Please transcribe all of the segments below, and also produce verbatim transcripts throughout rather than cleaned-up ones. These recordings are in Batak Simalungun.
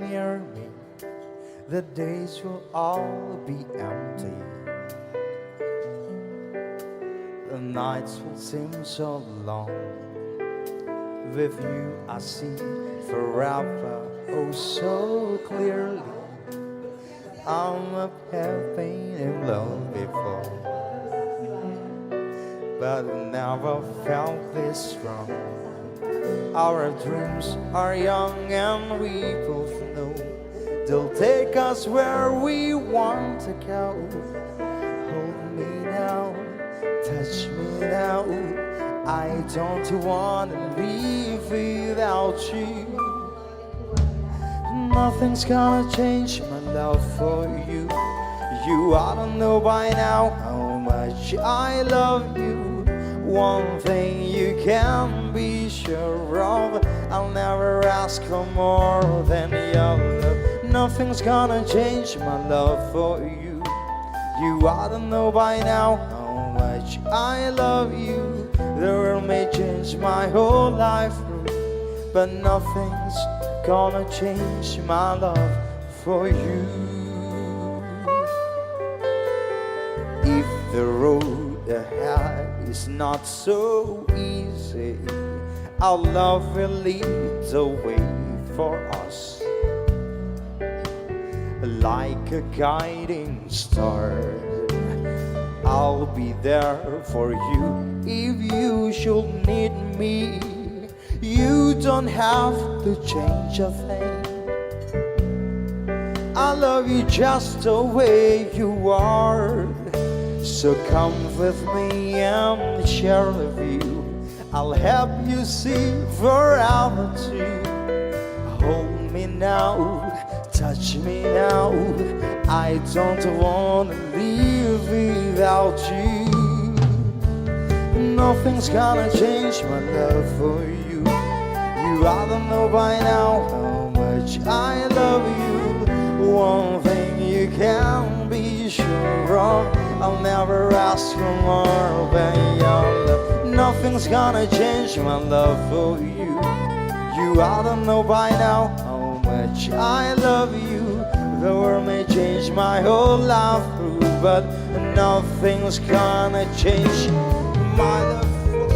near me, the days will all be empty. The nights will seem so long. With you, I see forever, oh, so clearly. I'm a have been in love before, but never felt this strong. Our dreams are young and we both know they'll take us where we want to go. Hold me now, touch me now. I don't wanna leave without you. Nothing's gonna change my love for you. You ought to know by now how much I love you. One thing you can be sure of, I'll never ask for more than your love. Nothing's gonna change my love for you. You ought to know by now how much I love you. The world may change my whole life through, but nothing's gonna change my love for you. If the road ahead is not so easy, our love will lead the way for us. Like a guiding star, I'll be there for you if you should need me. You don't have to change a thing. I love you just the way you are. So come with me and share the view. I'll help you see forever too. Hold me now, touch me now. I don't wanna live without you. Nothing's gonna change my love for you. You ought to know by now how much I love you. One thing you can be sure of, I'll never ask for more than your love. Nothing's gonna change my love for you. You ought to know by now how much I love you. The world may change my whole life through, but nothing's gonna change my love for you.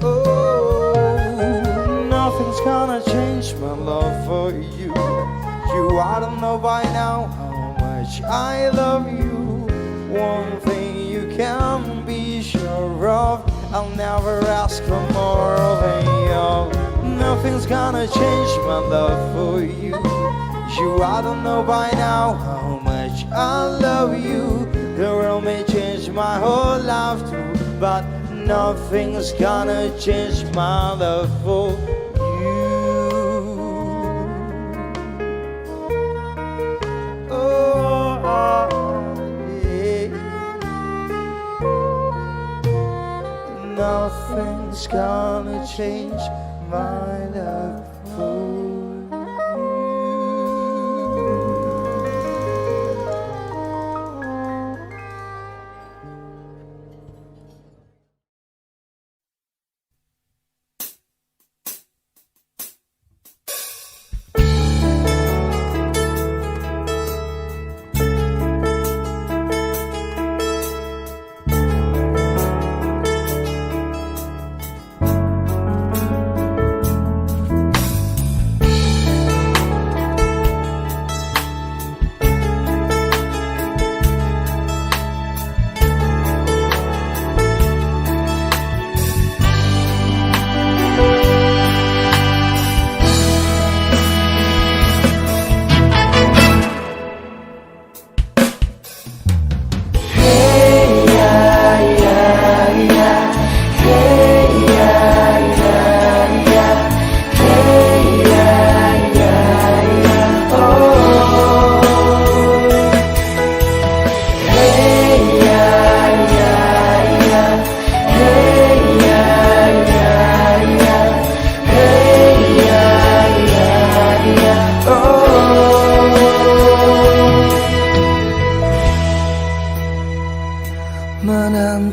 Oh, nothing's gonna change my love for you. You ought to know by now how much I love you. One thing you can be sure of, I'll never ask for more than you. Nothing's gonna change my love for you. You ought to know by now how much I love you. The world may change my whole life through, but nothing's gonna change my love for you. Oh, yeah. Nothing's gonna change my love for you.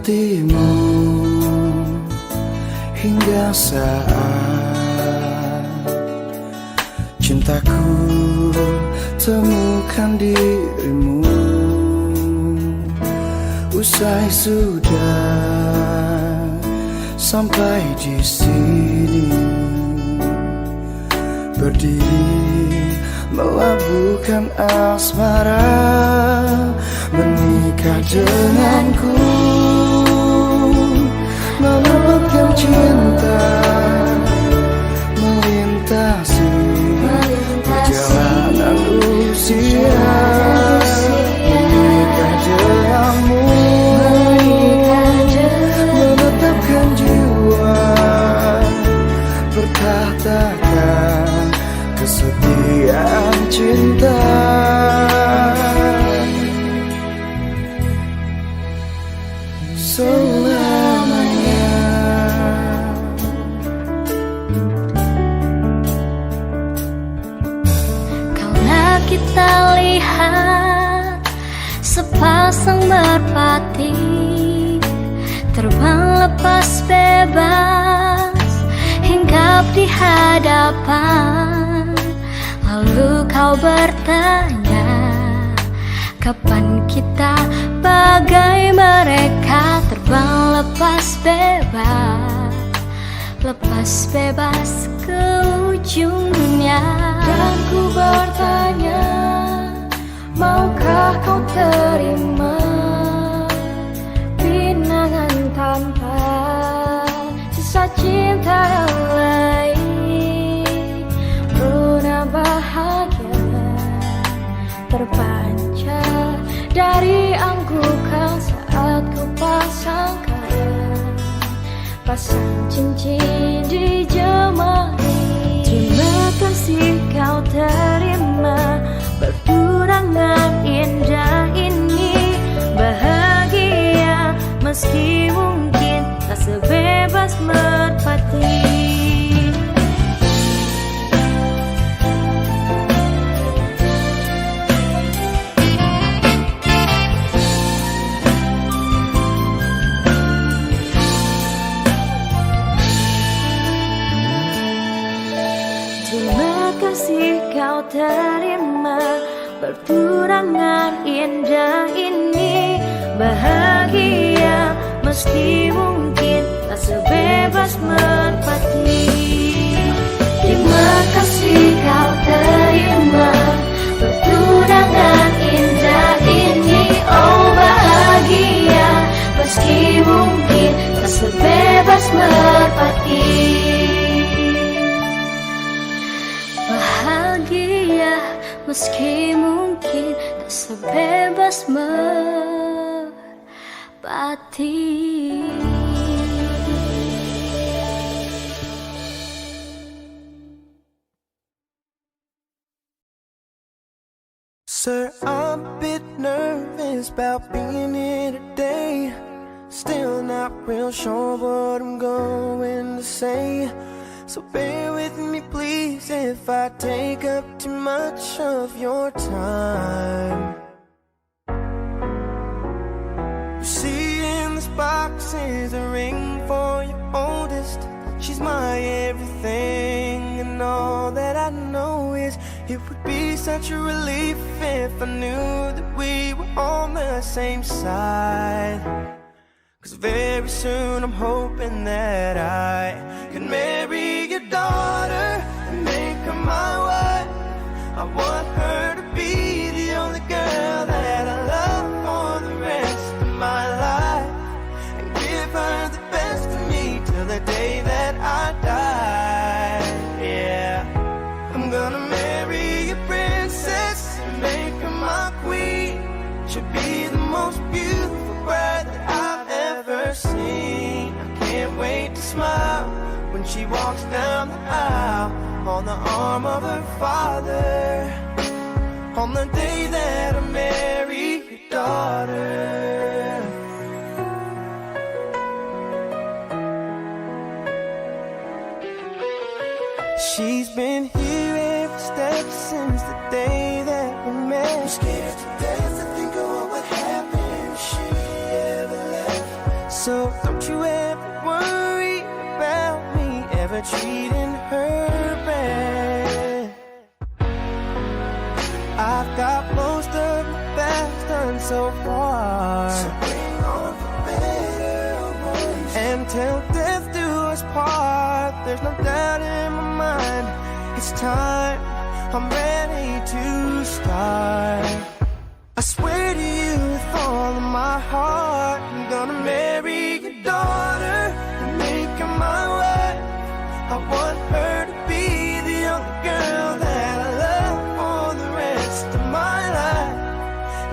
Timu hingga saat cintaku temukan dirimu. Usai sudah sampai di sini, berdiri melabuhkan asmara, menikah denganku, menempatkan cinta, melintasi perjalanan usia, menikah denganmu, menetapkan jiwa, bertahtakan kesetiaan cinta selamanya. Karena kita lihat sepasang merpati terbang lepas bebas, hinggap di hadapan. Lalu kau bertanya, kapan kita bagai mereka terbang lepas bebas, lepas bebas ke ujungnya? Dan ku bertanya, maukah kau terima pinangan tanpa sisa cinta yang lain? Rona bahagia terpancar dari anggukan saat ku pasangkan, pasang cincin di jemari. Terima kasih kau terima pertunangan indah ini. Bahagia meski mungkin tak sebebas merpati. Terima kasih kau terima pertunangan indah ini. Bahagia meski mungkin tak sebebas merpati. Terima kasih kau terima pertunangan indah ini. Oh, bahagia meski mungkin tak sebebas merpati. Bahagia meski mungkin tak sebebas merpati. Sir, I'm a bit nervous about being here today. Still not real sure what I'm going to say. So bear with me, please, if I take up too much of your time. You see, in this box is a ring for your oldest. She's my everything, and all that I know is it would be such a relief if I knew that we were on the same side. 'Cause very soon I'm hoping that I can marry your daughter and make her my wife. I want her to be the only girl that I love for the rest of my life, and give her the best of me till the day that I die. Yeah, I'm gonna marry a princess and make her my queen. She'll be the most beautiful bride that I've ever seen. I can't wait to smile when she walks down the aisle on the arm of her father, on the day that I marry your daughter. She's been here every step since the day that we met. I'm scared to death to think of what would happen if she ever left. So don't you ever worry about me ever treating her bad. I've got most of the best done so far. So bring on the better ones. And till death do us part, there's no doubt in my mind. It's time, I'm ready to start. I swear to you with all of my heart, I'm gonna marry your daughter and make her my wife. I want her to be the only girl that I love for the rest of my life,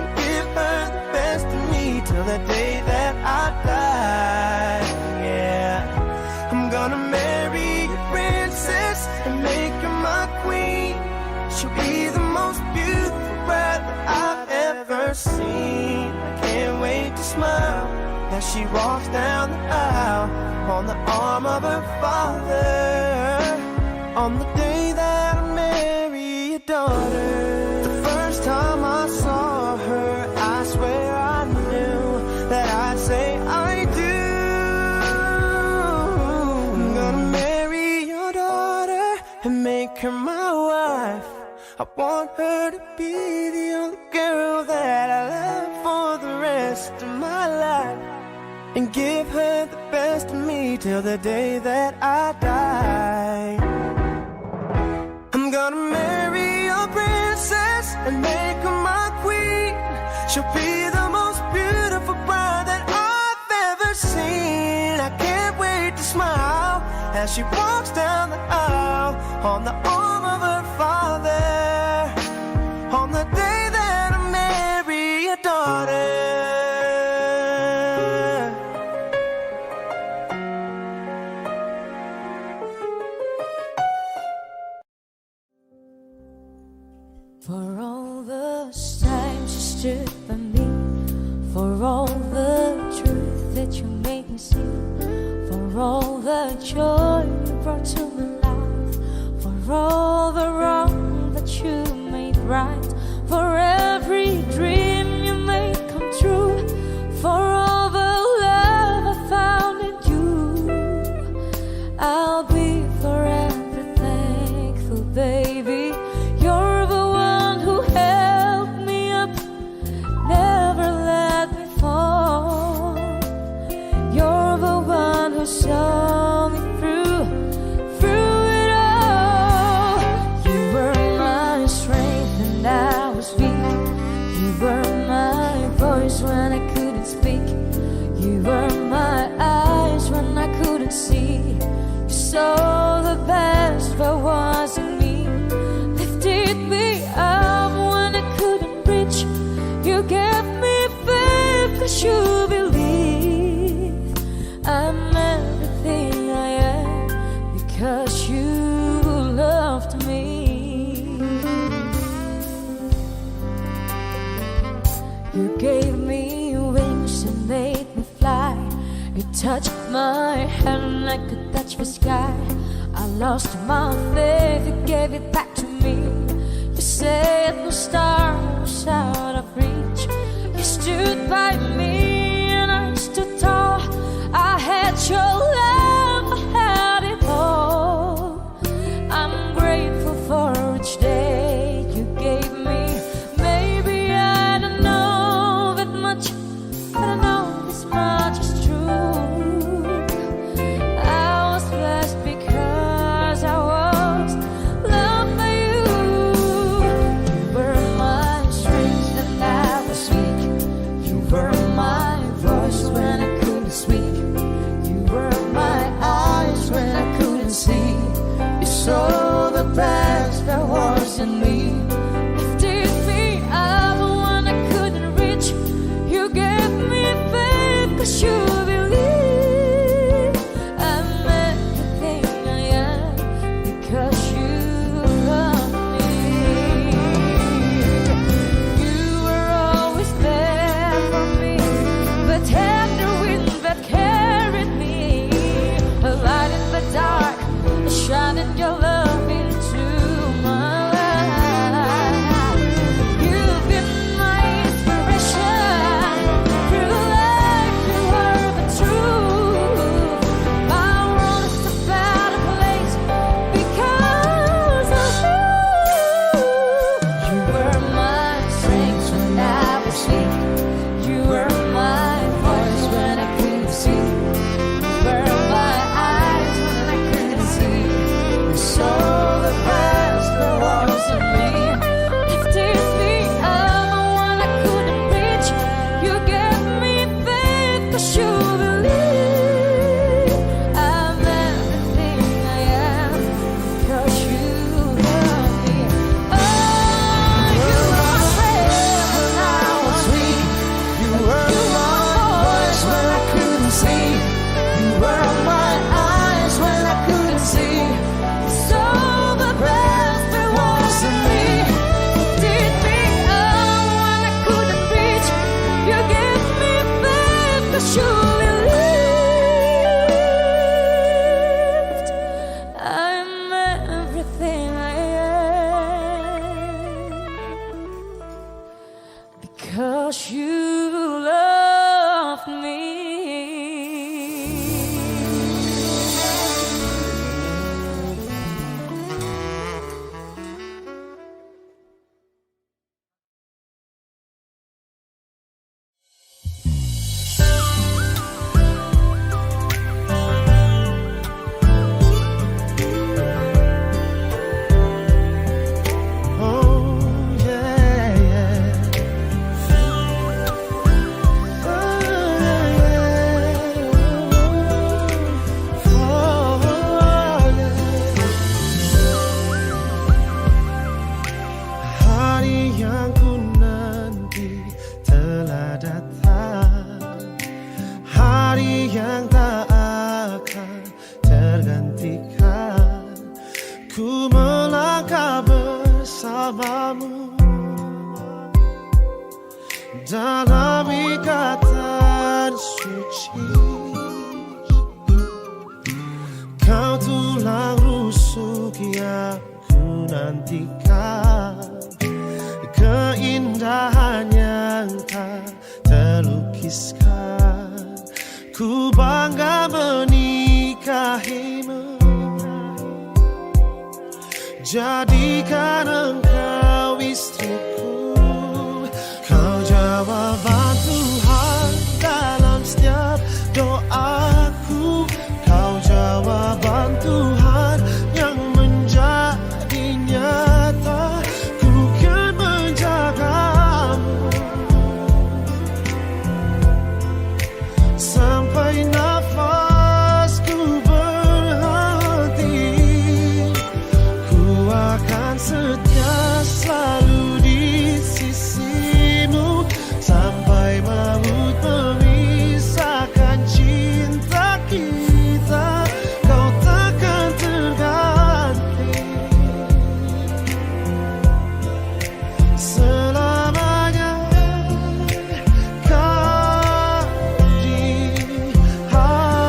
and give her the best of me till the day that I die. Yeah, I'm gonna marry your princess and make her my queen. She'll be the most beautiful bride that I've ever seen. I can't wait to smile as she walks down the aisle on the arm of her father. On the day that I marry your daughter, the first time I saw her, I swear I knew that I'd say I do. I'm gonna marry your daughter and make her my wife. I want her to be the only girl that I love for the rest of my life, and give her the best of me till the day that I die. I'm gonna marry your princess and make her my queen. She'll be the most beautiful bride that I've ever seen. I can't wait to smile as she walks down the aisle on the arm of her father, on the day that I marry your daughter. For all the times you stood by me, for all the truth that you made me see, for all the joy you brought to my life, for all the wrong that you made right, for every dream you made come true, for all the love I found in you. I'll be forever thankful, baby. You're the one who held me up, never let me fall. You're the one who saw me through, through it all. You were my strength and I was weak. You were my voice when I couldn't speak. You were my eyes when I couldn't see. You saw the best that was in me. Lifted me up when I couldn't reach. You gave me faith 'cause you believe. I'm everything I am because you loved me. You gave me wings and made me fly. You touched my hand and I could touch the sky. I lost my faith, you gave it back to me. You said no star was out of reach. You stood by me and I stood tall. I had your love, I had it all. I'm grateful for each day you gave me. Maybe I don't know that much, but I know this much is true. I was blessed because I was loved by you. You were my strength and I was weak. You were my voice when I couldn't speak. You were my eyes when I couldn't see. You saw the best that was in me. Lifted me up when I couldn't reach. You gave me faith 'cause you believe. I'm everything I am because you love me. You were always there for me. You love me. Hari yang ku nanti telah datang, hari yang tak akan tergantikan. Ku melangkah bersamamu dalam ikatan suci. Kau tulang rusuk yang ku nantikan, keindahan yang tak terlukiskan. Ku bangga menikahimu, jadikan engkau istriku. Kau jawaban Tuhan dalam setiap doaku. Kau jawaban Tuhan yang menjadi nyata. Ku kan menjagamu sampai nafasku berhenti. Ku akan setia selalu di sisimu sampai maut memisahkan cinta kita. Kau takkan terganti selamanya. Kau di hati.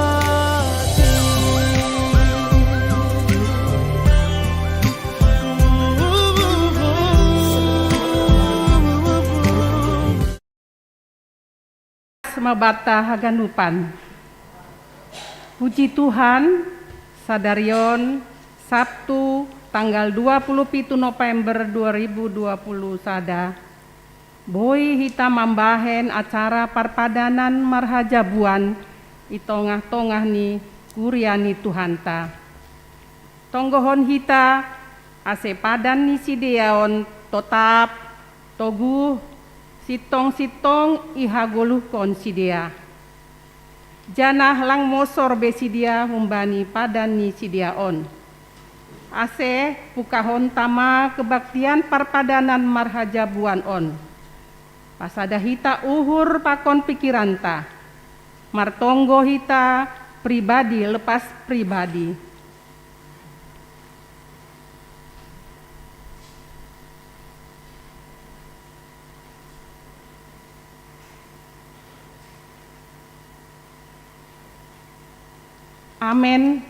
Mabata haganupan. Puji Tuhan, sadarion Sabtu tanggal dua puluh pitu November dua ribu dua puluh sada, boi hita mambahen acara parpadanan marhajabuan i tongah-tongah ni kuria ni Tuhanta. Tonggohon hita, ase padan ni sidea on totap, toguh, sintong-sintong ihagoluhkon sidea. Janah lang mosor be sidea humbani padan ni sidea on. Ase pukahonta ma kebaktian parpadanan marhajabuan on. Pasada hita uhur pakon pikiranta. Martonggo hita pribadi lepas pribadi. Amen.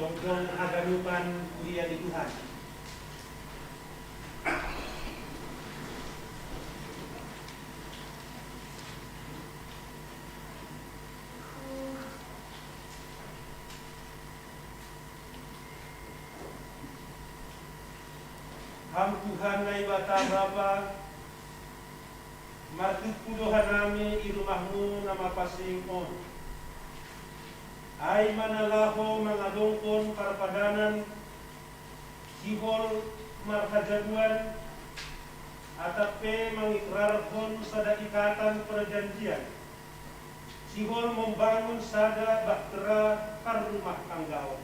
Tongtong haganupan kuria ni Tuhan. Ham Tuhan Naibata Bapa, martumpu do hanami i rumahmu na mapansing on. Ai ma na laho mangadongkon parpadanan, sihol marhajabuan, atap pe mangikrarhon sada ikatan perjanjian, sihol membangun sada bahtera parrumah tanggaon.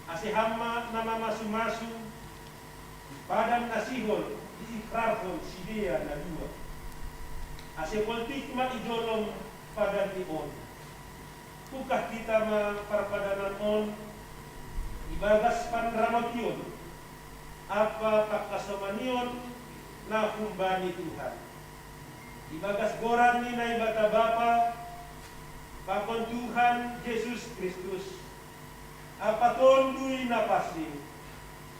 Ase Ham ma na mamasu-masu, padan na sihol diikrarhon sidea na dua. Ase poltik ma i jolom padan ni on. Ungkah hita ma parpadanan on ibagas panramotion ampa pangkasomanion na humbani Tuhan. Ibagas goran ni Naibata Bapa, pakon Tuhan Jesus Kristus, ampa Tonduy Napansing,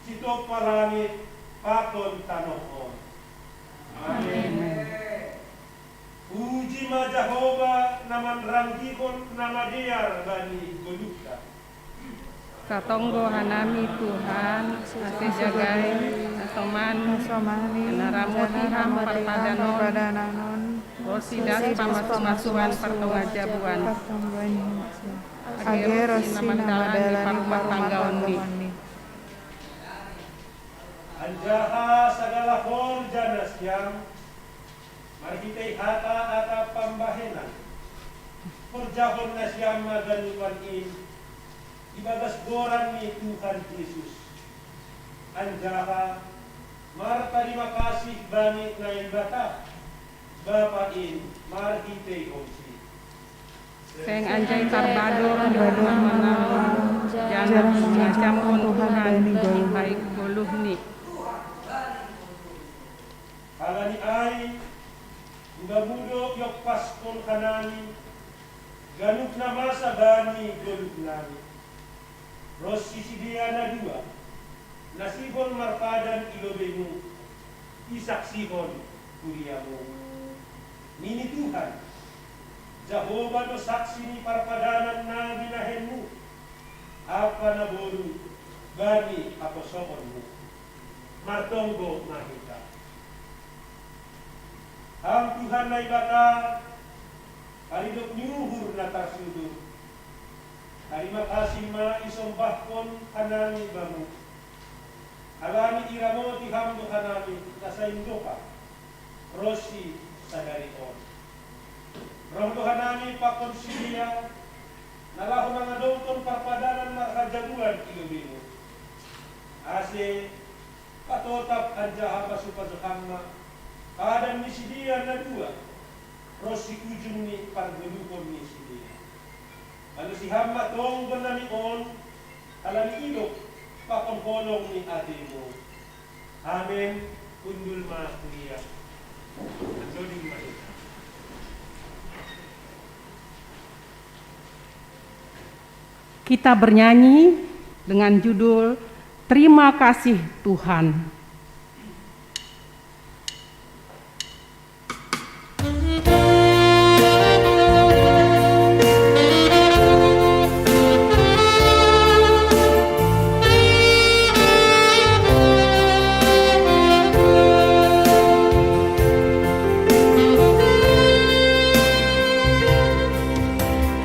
sitompa langit pakon tanoh on. Amen. Puji ma Jahowa na manranggihon na madear bani goluhta. Satonggo hanami Tuhan, ase jagai, asomani, na ramoti Ham parpadanan on, ronsi das pamasu-masuan partongajabuan. Age ronsi na mandalani parrumah tanggaonmi. Anjaha sagala horja nasiam, marhitei hata atap pambahenan, horjahon nasiam ma ganupan in, ibagas goran ni Tuhan Jesus. Anjaha martarima kasih bani Naibata, Bapa in marhiteihonsi. Seng anjai tarbador, tarbador ma na on, janah mangacamkon Tuhan bani goluhni. Halani ai, Bamu do iompaskon hanami ganup na masa bani goluhnami, ronsi sidea na dua, na sihol marpadan i lobeimu, isaksihon kuriamu. Nini Tuhan, Jahowa do saksi ni parpadanan na binahenmu, ampa naboru bani haposoonmu. Martonggo ma hita. Ham Tuhan Naibata, paridop ni uhur na tarsudur, tarima kasih ma isombahkon hanami Bamu. Halani iramoti Ham do hanami na sai ndokah ronsi sadari on. Roh do hanami pakon sidea, na laho mangadongkon parpadanan marhajabuan i lobeimu. Ase patotap anjaha pasu-pasu Ham ma padan ni sidea na dua, ronsi ujung ni pargoluhon ni sidea. Balosi Ham ma tonggon nami on, halani idop pakon holong ni ateimu. Amen. Hundul ma kuria. Andoding ma hita. Kita bernyanyi dengan judul Terima Kasih Tuhan.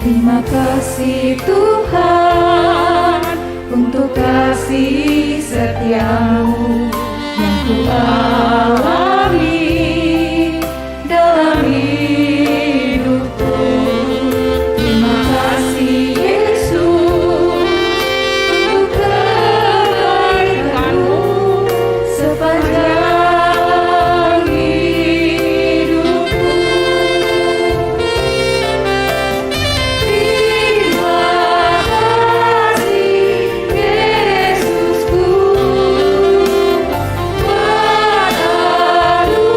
Terima kasih Tuhan untuk kasih setiamu yang ku alami dalam hidupku. Terima kasih Yesus untuk kebaikanmu sepanjang hidupku. Terima kasih Yesusku, padamu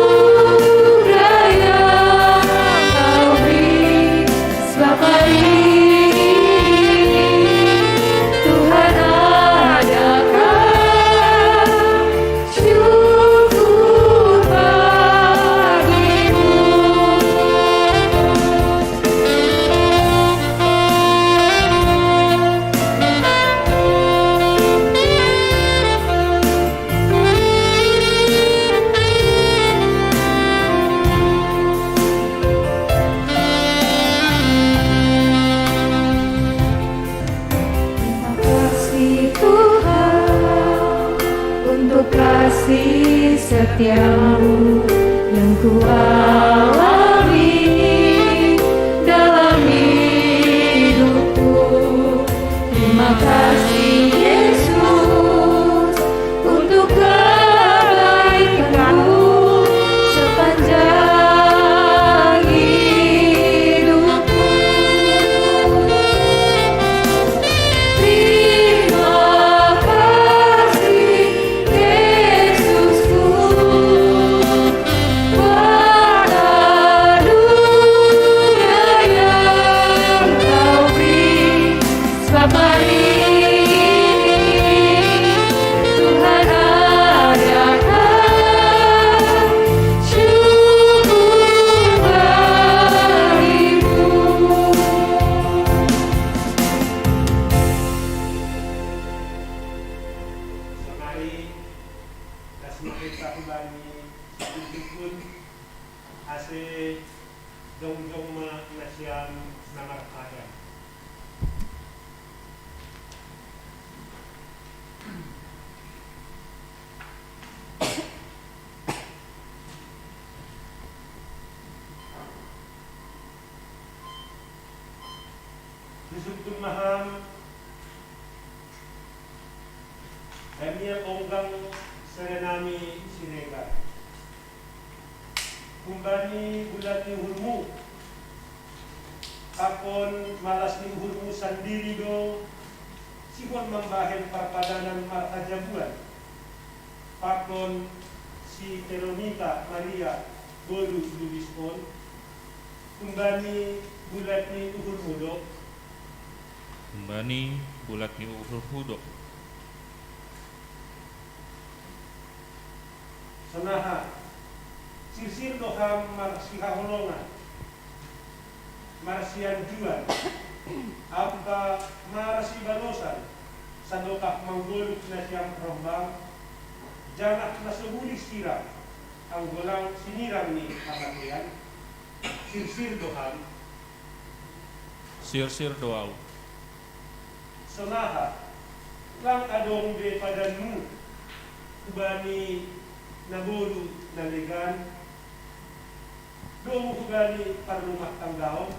Jongjong ma nasiam na marpadan. Dusungkun ma ham, Daniel Onggang, serenami Siregar. Humbani bulat ni uhurmu, pakon malas ni uhurmu sandiri do sihol mambahen parpadanan marhajabuan, pakon si Veronika Maria boru Lubis on. Humbani bulat ni uhurmu do. Humbani bulat ni uhurhu do. Sonaha, sirsir do ham marsihaholongan, marsianjuan, ampa marsibalosan, sadokah manggoluh nasiam rombang, janah na so bulih sirang, anggo lang sinirang ni hamatean? Sirsir do ham. Sirsir do ahu. Sonaha, lang adong be padanmu hubani naboru na legan, domu hubani parrumah tanggaon?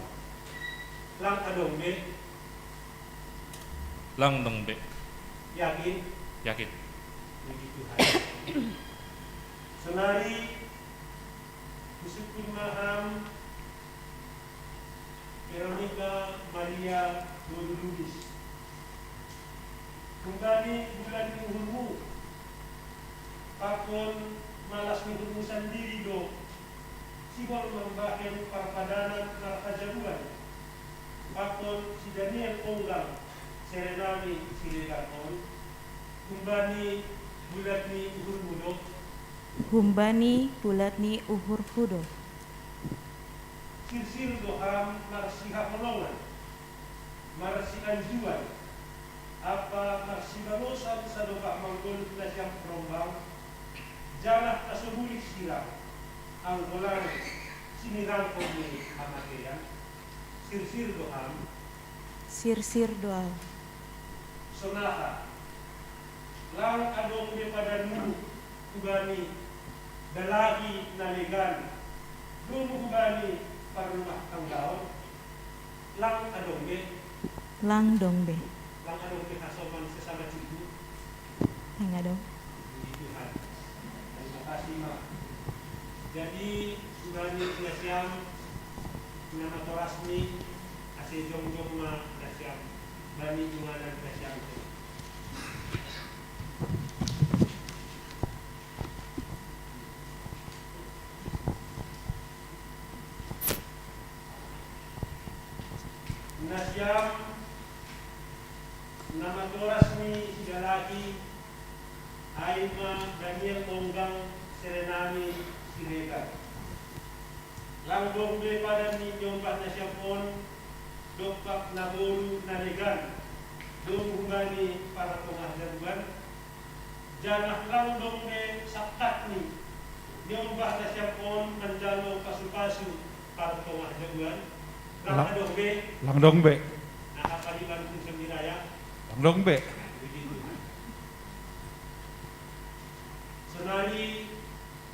Lang adong be. Lang dong be. Yakin? Yakin. Puji Tuhan. Sonari, dusungkun ma ham, Veronika Maria boru Lubis. Humbani bulat ni uhurmu, pakon malas ni uhurmu sandiri do sihol mambahen parpadanan marhajabuan, pakon si Daniel Onggang, serenami Siregar on. Humbani bulat ni uhurmu do. Humbani bulat ni uhurhu do. Sirsir do ham marsihaholongan, marsianjuan, ampa marsibalosan, sadokah manggoluh nasiam rombang, janah na so bulih sirang, anggo lang sinirangkon ni hamatean? Sirsir do ham. Sirsir do ahu. Sonaha, lang adong be padanmu hubani dalahi na legan, domu hubani parrumah tanggaon? Lang adong be. Lang dong be. Lang adong be hasoman sesama cikgu? Lang adong. Puji Tuhan. Terima kasih, Ma. Jadi, hubani nasiam, na matorasni, ase jongjong ma nasiam bani inganan nasiam. Nasiam na matorasni sidalahi, ai ma Daniel Onggang, serenami Siregar. Lang dong be padan ni niombah nasiam on dompak naboru na legan, domu hubani partongahajabuan? Janah lang dong be sangkatni niombah nasiam on manjalo pasupasu partongahajabuan? Lang adong be. Lang dong be. Aha paliban ku sembiraya? Lang dong be. Puji Tuhan. Sonari,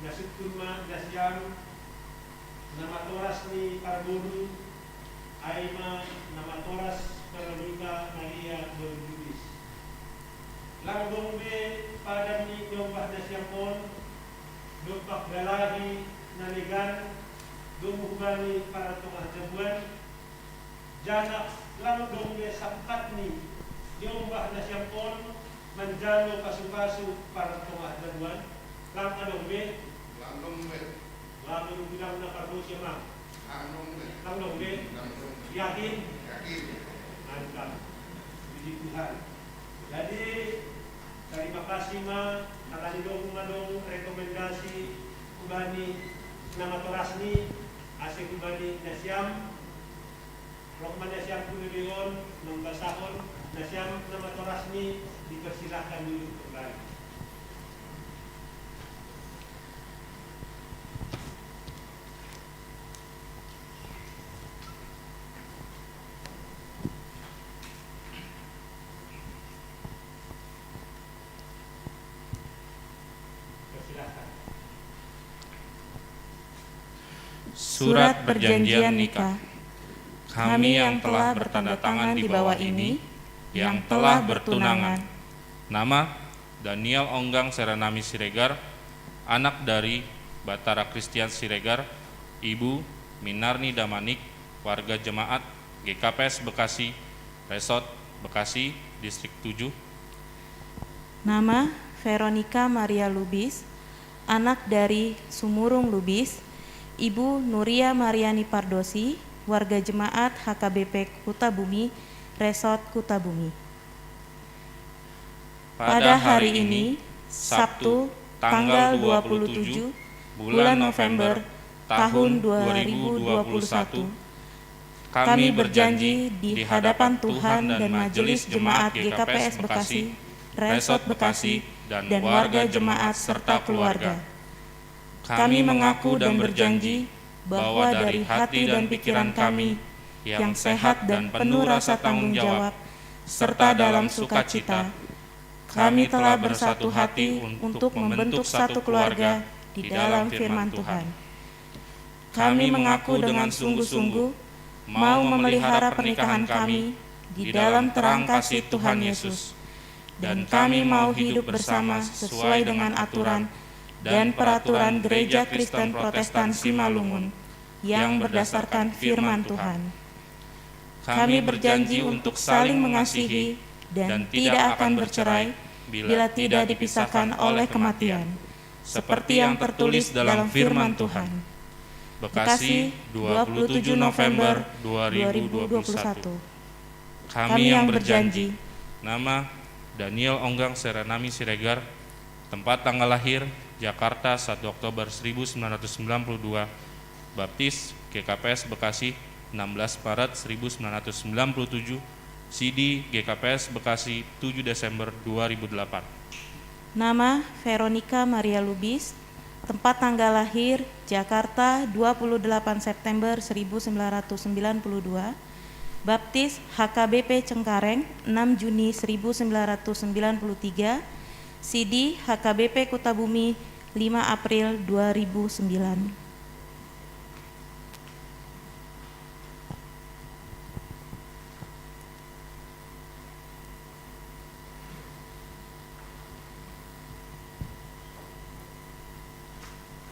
na sungkun ma nasiam, na matorasni parboru, ai ma na matoras Veronika Maria boru Lubis. Lang dong be padan ni niombah nasiam on dompak dalahi na legan, domu hubani partongahajabuan? Janah lang dong be sangkatni niombah nasiam on manjalo pasupasu partongahajabuan? Lang adong be. Lang dong be. Lang dong be. Lang na pardosa, Mang. Lang dong be. Lang dong be. Lang dong be. Yakin? Yakin. Mantap. Puji Tuhan. Jadi, terima kasih, Ma, ala ni dong ma dong rekomendasi hubani na matorasni, ase hubani nasiam. Roh ma nasiam tu lebe on, mambasahon nasiam na matorasni, dipersilahkan duduk kembali. Surat perjanjian nikah. Kami yang telah bertanda tangan di bawah ini, yang telah bertunangan. Nama: Daniel Onggang Serenami Siregar, anak dari Batara Christian Siregar, Ibu Minarni Damanik, warga jemaat G K P S Bekasi, Resort Bekasi, Distrik tujuh. Nama: Veronica Maria Lubis, anak dari Sumurung Lubis, Ibu Nuria Mariani Pardosi, warga jemaat H K B P Kutabumi, Resort Kutabumi. Pada hari ini, Sabtu, tanggal dua puluh tujuh bulan November tahun dua ribu dua puluh satu, kami berjanji di hadapan Tuhan dan Majelis Jemaat G K P S Bekasi, Resort Bekasi, dan warga jemaat serta keluarga. Kami mengaku dan berjanji bahwa dari hati dan pikiran kami yang sehat dan penuh rasa tanggung jawab, serta dalam sukacita, kami telah bersatu hati untuk membentuk satu keluarga di dalam firman Tuhan. Kami mengaku dengan sungguh-sungguh mau memelihara pernikahan kami di dalam terang kasih Tuhan Yesus, dan kami mau hidup bersama sesuai dengan aturan dan peraturan Gereja Kristen Protestan Simalungun yang berdasarkan firman Tuhan. Kami berjanji untuk saling mengasihi dan tidak akan bercerai bila tidak dipisahkan oleh kematian, seperti yang tertulis dalam firman Tuhan. Bekasi, dua puluh tujuh November dua ribu dua puluh satu. Kami yang berjanji. Nama: Daniel Onggang Serenami Siregar. Tempat tanggal lahir: Jakarta, satu Oktober seribu sembilan ratus sembilan puluh dua. Baptis G K P S Bekasi, enam belas Maret seribu sembilan ratus sembilan puluh tujuh. Sidi G K P S Bekasi, tujuh Desember dua ribu delapan. Nama: Veronica Maria Lubis. Tempat tanggal lahir: Jakarta, dua puluh delapan September seribu sembilan ratus sembilan puluh dua. Baptis H K B P Cengkareng, enam Juni seribu sembilan ratus sembilan puluh tiga. Sidi H K B P Kutabumi, lima April dua ribu sembilan.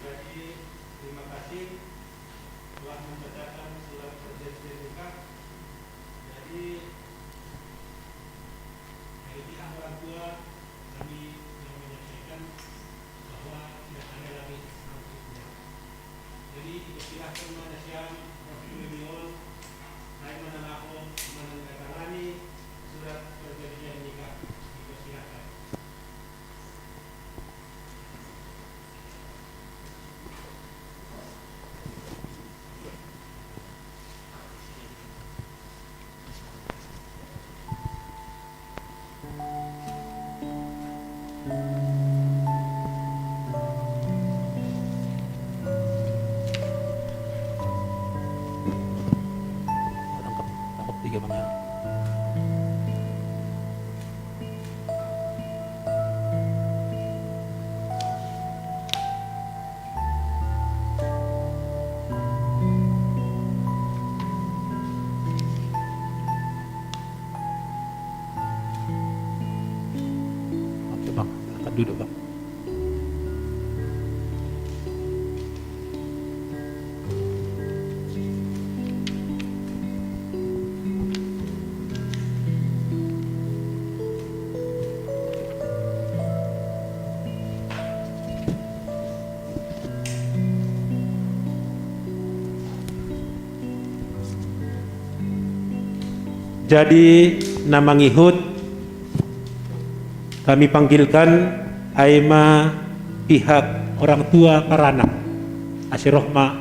Jadi, terima kasih telah membacakan surat perjanjian nikah. Jadi, dari pihak orang tua, kami yang menyampaikan bahwa tidak ada lagi selanjutnya. Jadi, dipersilahkan mana siang, waktu ini, saya menandatangan, menandatangani surat perjanjian nikah. Dipersilahkan. Tangkap, tangkap tiga, Bang, ya. Oke, Bang, silakan duduk, Bang. Jadi, nama ngihut kami panggilkan ai ma pihak orang tua paranak, ase roh ma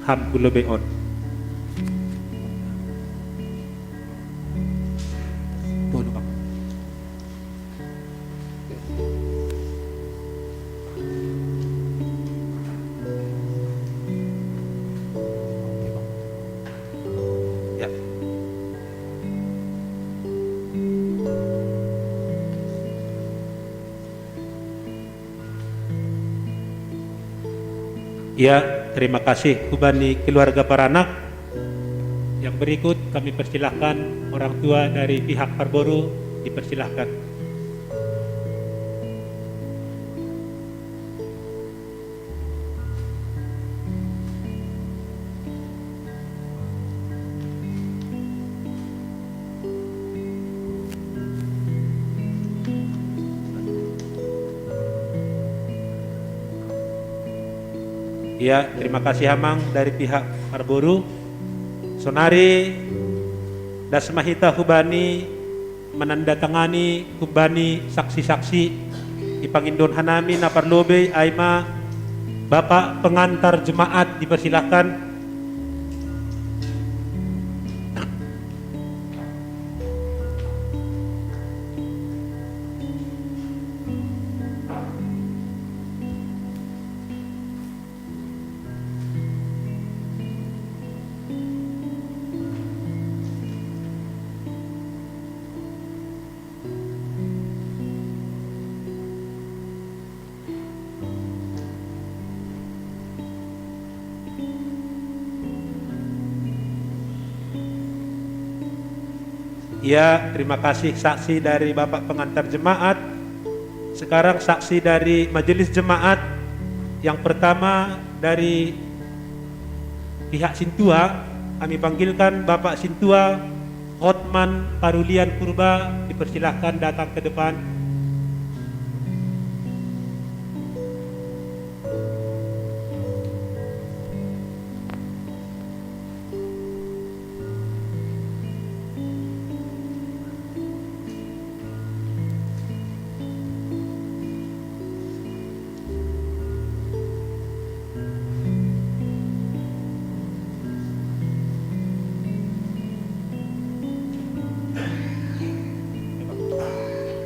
ham hu lobei on. Tolu, Bang. Ya. Ya, Terima kasih hubani keluarga paranak. Yang berikut kami persilahkan orang tua dari pihak parboru, dipersilahkan. Ya, terima kasih amang dari pihak parboru. Sonari dasmahita hubani menandatangani hubani saksi-saksi. Ipangindon hanami na parlobei ai ma Bapak pengantar jemaat, dipersilahkan. Ya, terima kasih saksi dari Bapak pengantar jemaat. Sekarang saksi dari majelis jemaat. Yang pertama dari pihak Sintua, kami panggilkan Bapak Sintua Hotman Parulian Purba, dipersilahkan datang ke depan.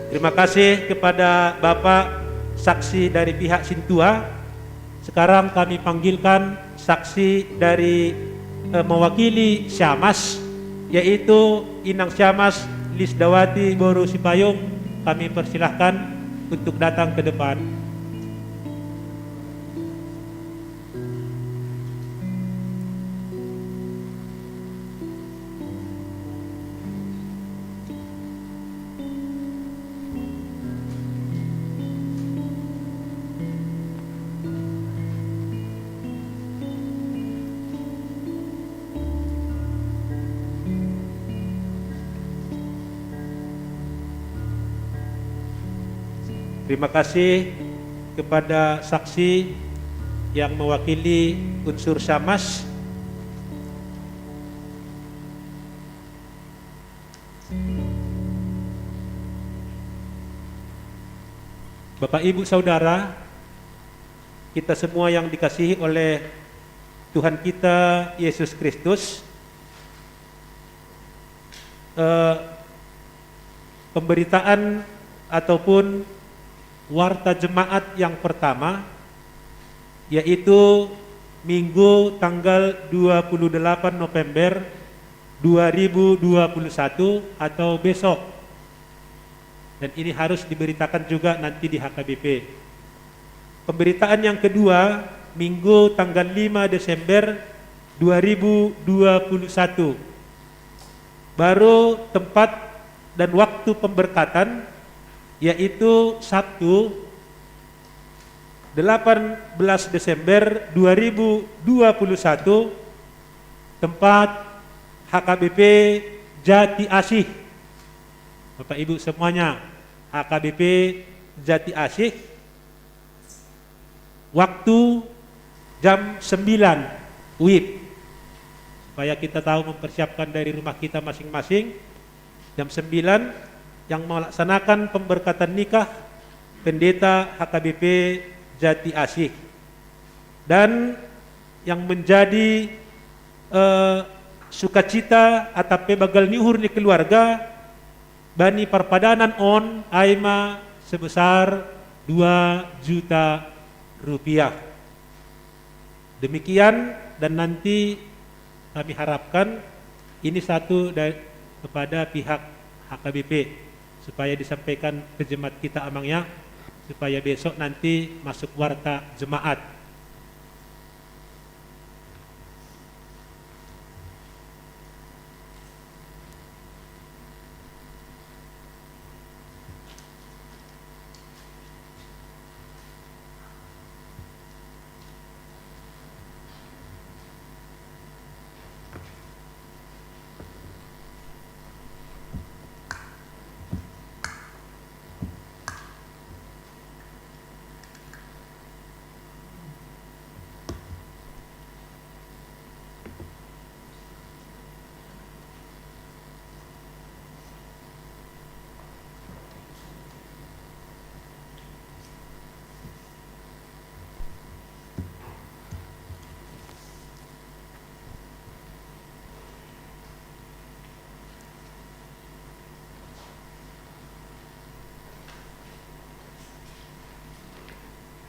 Terima kasih kepada Bapak saksi dari pihak Sintua. Sekarang kami panggilkan saksi dari, eh, mewakili Syamas, yaitu Inang Syamas Lisdawati Boru Sipayung. Kami persilahkan untuk datang ke depan. Terima kasih kepada saksi yang mewakili unsur Syamas. Bapak, Ibu, Saudara, kita semua yang dikasihi oleh Tuhan kita Yesus Kristus, eh, pemberitaan ataupun warta jemaat yang pertama, yaitu Minggu tanggal dua puluh delapan November dua ribu dua puluh satu atau besok. Dan ini harus diberitakan juga nanti di H K B P. Pemberitaan yang kedua, Minggu tanggal lima Desember dua ribu dua puluh satu. Baru tempat dan waktu pemberkatan, yaitu Sabtu delapan belas Desember dua ribu dua puluh satu, tempat H K B P Jati Asih. Bapak Ibu semuanya, H K B P Jati Asih, waktu jam sembilan wib. Supaya kita tahu mempersiapkan dari rumah kita masing-masing. Jam sembilan, yang melaksanakan pemberkatan nikah Pendeta H K B P Jati Asih. Dan yang menjadi, eh, sukacita atape bage ni uhur ni keluarga bani parpadanan on ai ma sebesar dua juta rupiah. Demikian, dan nanti kami harapkan ini satu dari, kepada pihak H K B P, supaya disampaikan ke jemaat kita, Amang, ya, supaya besok nanti masuk warta jemaat.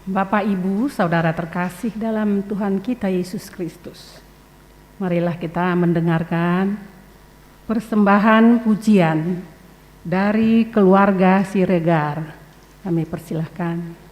Bapak, Ibu, Saudara terkasih dalam Tuhan kita Yesus Kristus, marilah kita mendengarkan persembahan pujian dari keluarga Siregar. Kami persilahkan.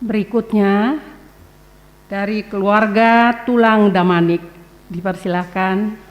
Berikutnya dari keluarga Tulang Damanik, dipersilahkan.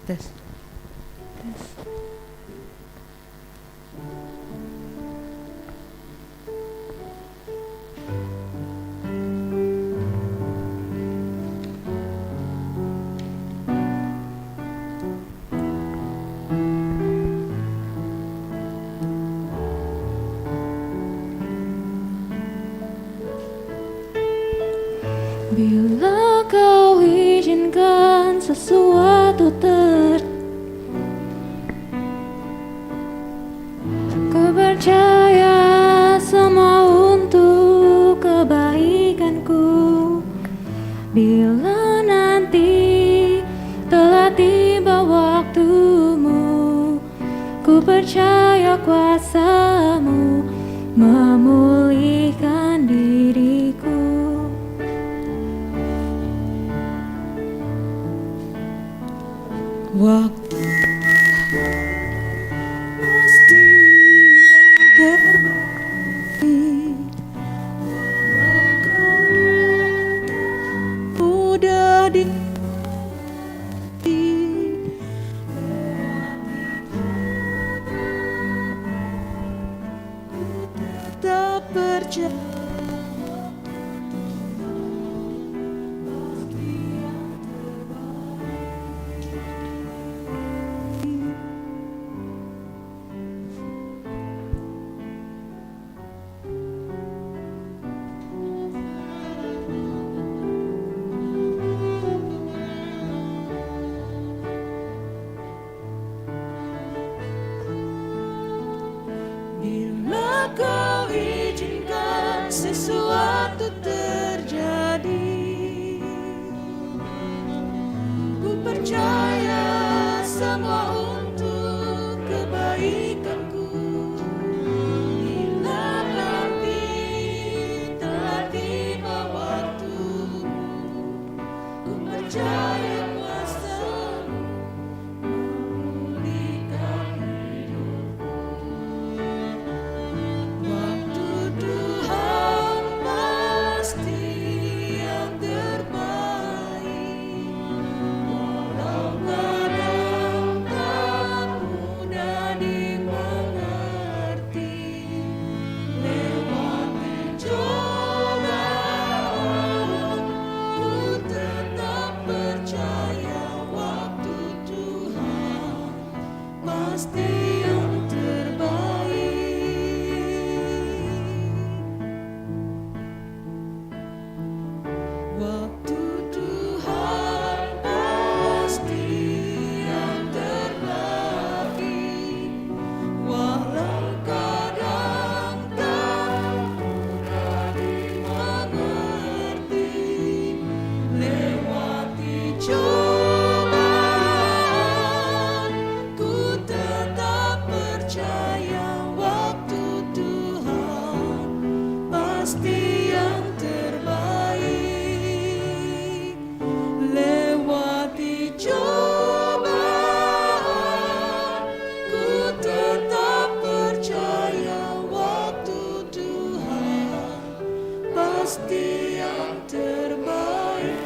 Tes. Tes. Bila kau izinkan sesuatu ter Ku percaya semua untuk kebaikanku. Bila nanti telah tiba waktumu, ku percaya kuasamu memulihkan diriku. Waktu pasti yang terbaik. Mudah di tetap percaya. Bila kau izinkan sesuatu terjadi, ku percaya semua untuk kebaikanku. Bila nanti telah tiba waktumu, ku percaya kuasamu memulihkan hidupku. Waktu Tuhan pasti yang terbaik. Walau kadang tak mudah dimengerti, lewati cobaan, ku tetap percaya waktu Tuhan pasti yang terbaik. Waktu Tuhan pasti yang terbaik. Walau kadang tak mudah dimengerti, lewati cobaan, ku tetap percaya waktu Tuhan pasti yang terbaik. Lewati cobaan, ku tetap percaya waktu Tuhan pasti yang terbaik.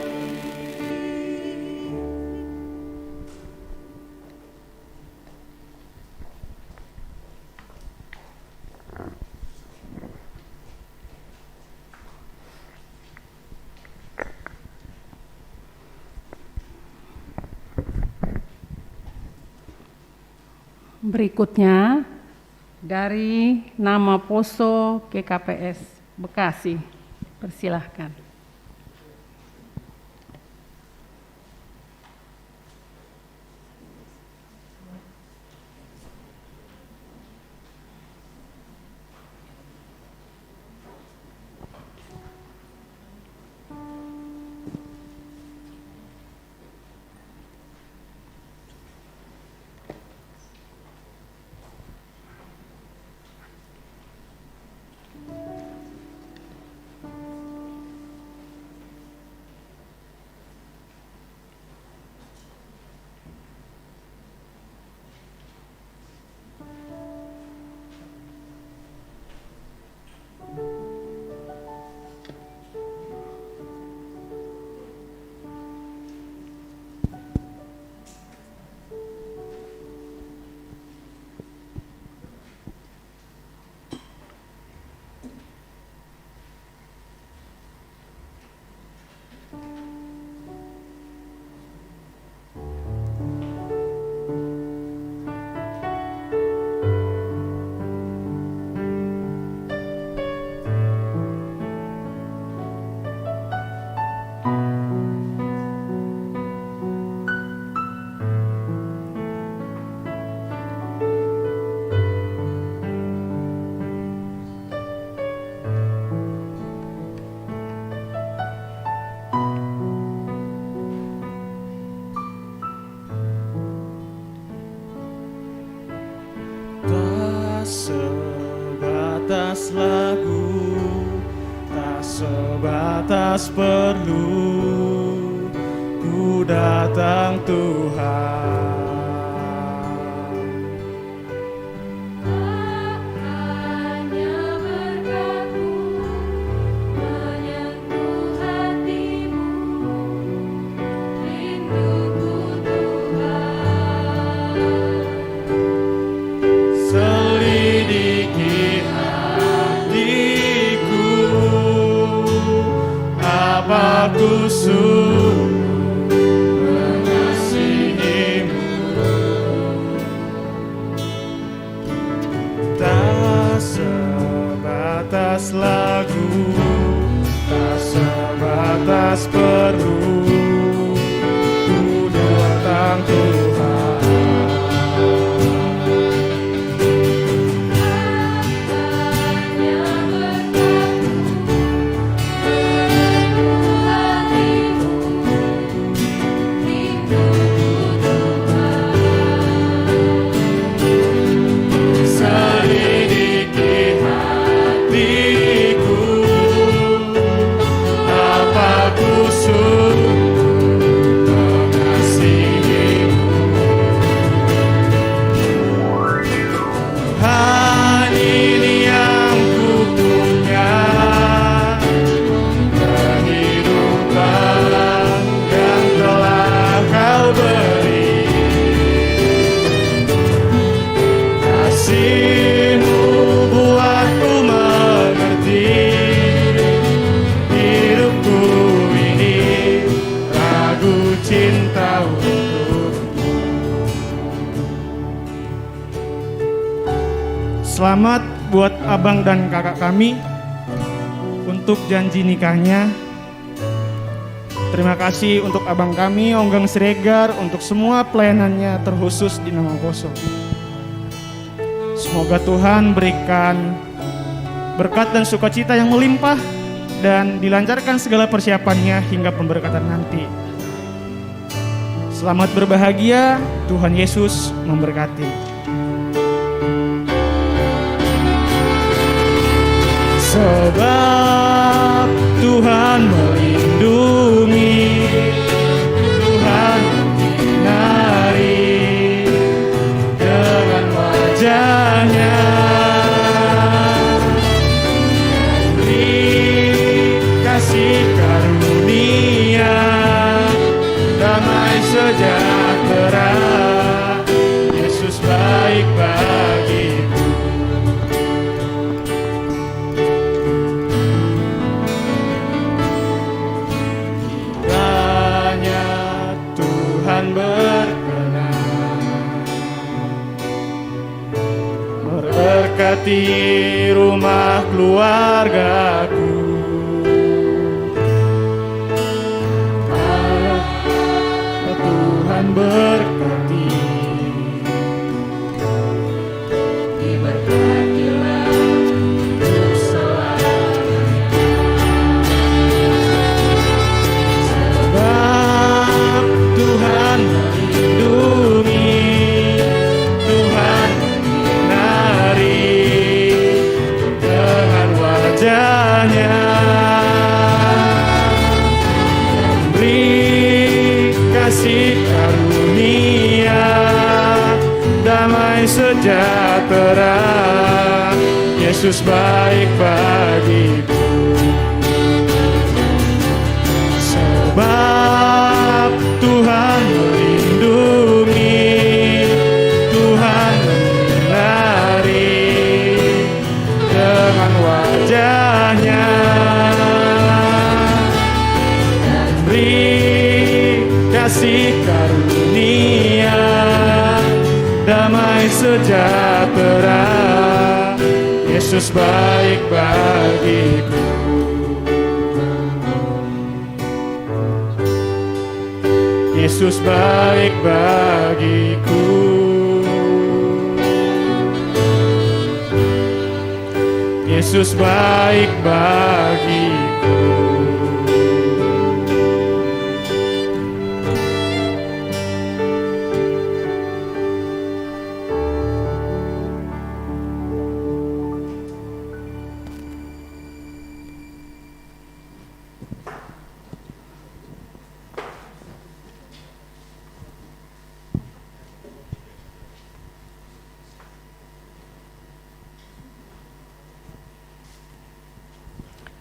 Berikutnya dari Nama Poso K K P S Bekasi. Persilahkan. Tak sebatas lagu, tak sebatas perlu, ku datang Tuhan. Tak hanya berkatmu menyentuh hatimu, rinduku Tuhan. Selidiki hatiku, apa ku sungguh mengasihimu. Tak sebatas lagu, tak sebatas perlu, ku datang Tuhan. Selidiki hatiku, apa ku sungguh mengasihimu. Tuhan, ini yang ku punya, kehidupan yang telah Kau beri. Kasih-Mu buatku mengerti, hidupku ini lagu cinta untuk Selamat buat abang dan kakak kami untuk janji nikahnya. Terima kasih untuk abang kami, Onggang Siregar, untuk semua pelayanannya, terkhusus di Nama Poso. Semoga Tuhan berikan berkat dan sukacita yang melimpah dan dilancarkan segala persiapannya hingga pemberkatan nanti. Selamat berbahagia, Tuhan Yesus memberkati. Sebab Tuhan melindungi, Tuhan menyinari dengan wajah-Nya. Beri kasih karunia, damai sejahtera, Yesus baik bagimu. Rumah keluargaku. Tuhan berkati. Diberkatilah hidup selamanya. Sebab Tuhan melindungi, Tuhan menyinari dengan wajahnya, beri kasih karunia, damai sejahtera. Yesus baik bagiku. Sebab Tuhan melindungi, Tuhan menyinari dengan wajahnya, beri kasih karunia, damai sejahtera. Yesus baik bagiku. Yesus baik bagiku. Yesus baik bagiku.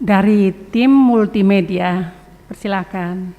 Dari tim multimedia, persilakan.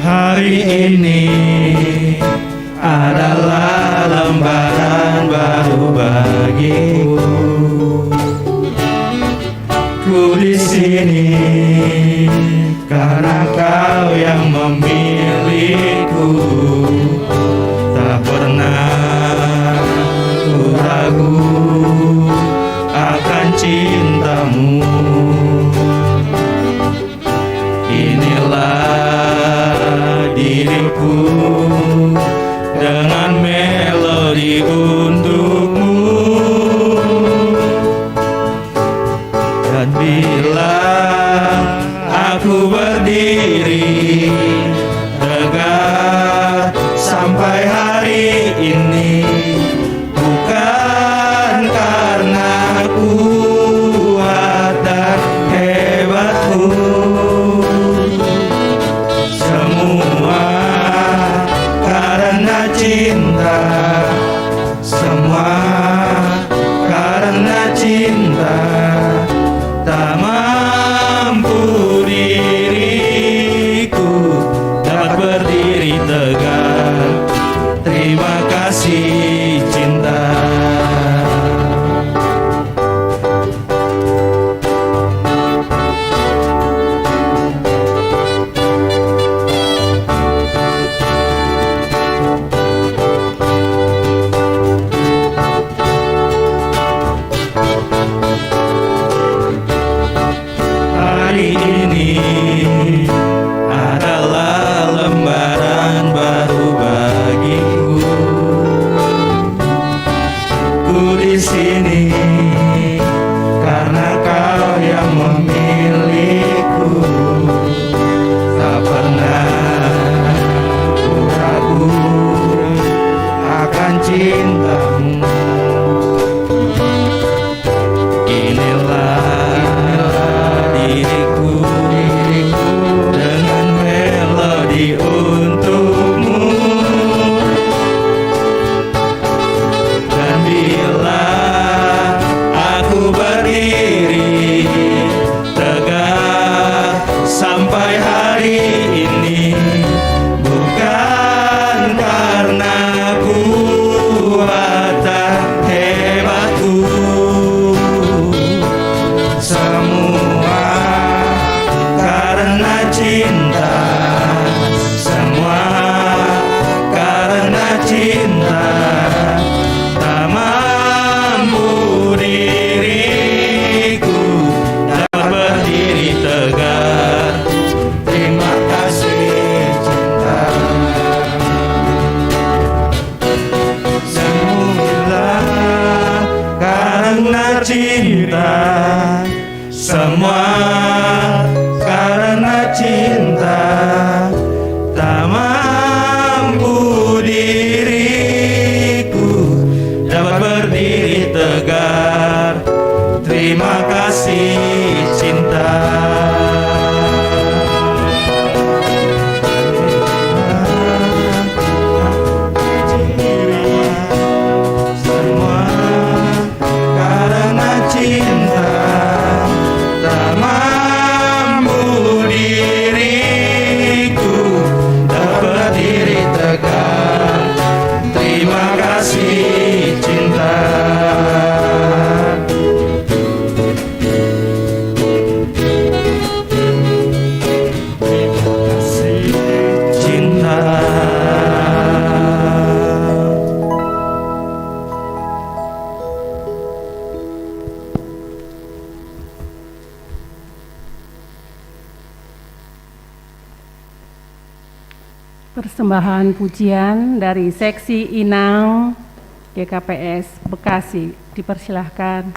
Hari ini adalah lembaran baru bagiku. Ku di sini karena Kau yang memilihku. Tak pernah ku ragu akan cinta-Mu. Inilah diriku dengan melodi untuk-Mu. Dan bila aku berdiri tegak sampai hari ini, bukan karena kuat dan hebatku, semua karena cinta. sini, karena kau yang memilihku. Tak pernah ku ragu akan cintamu. Inilah diriku dengan melodi untukmu. Dan bila aku berdiri tegak sampai hari ini, bukan karena kuat dan hebatku, semua karena cinta, semua karena cinta. Tak mampu diriku dapat berdiri tegak. Terima kasih cinta. Semua karena cinta, semua karena cinta. Tak mampu diriku dapat berdiri tegak. Terima kasih cinta. Semua karena cinta, tak mampu diriku dapat berdiri tegak. Terima kasih cinta. Terima kasih cinta. Persembahan pujian dari Seksi Inang G K P S Bekasi, dipersilahkan.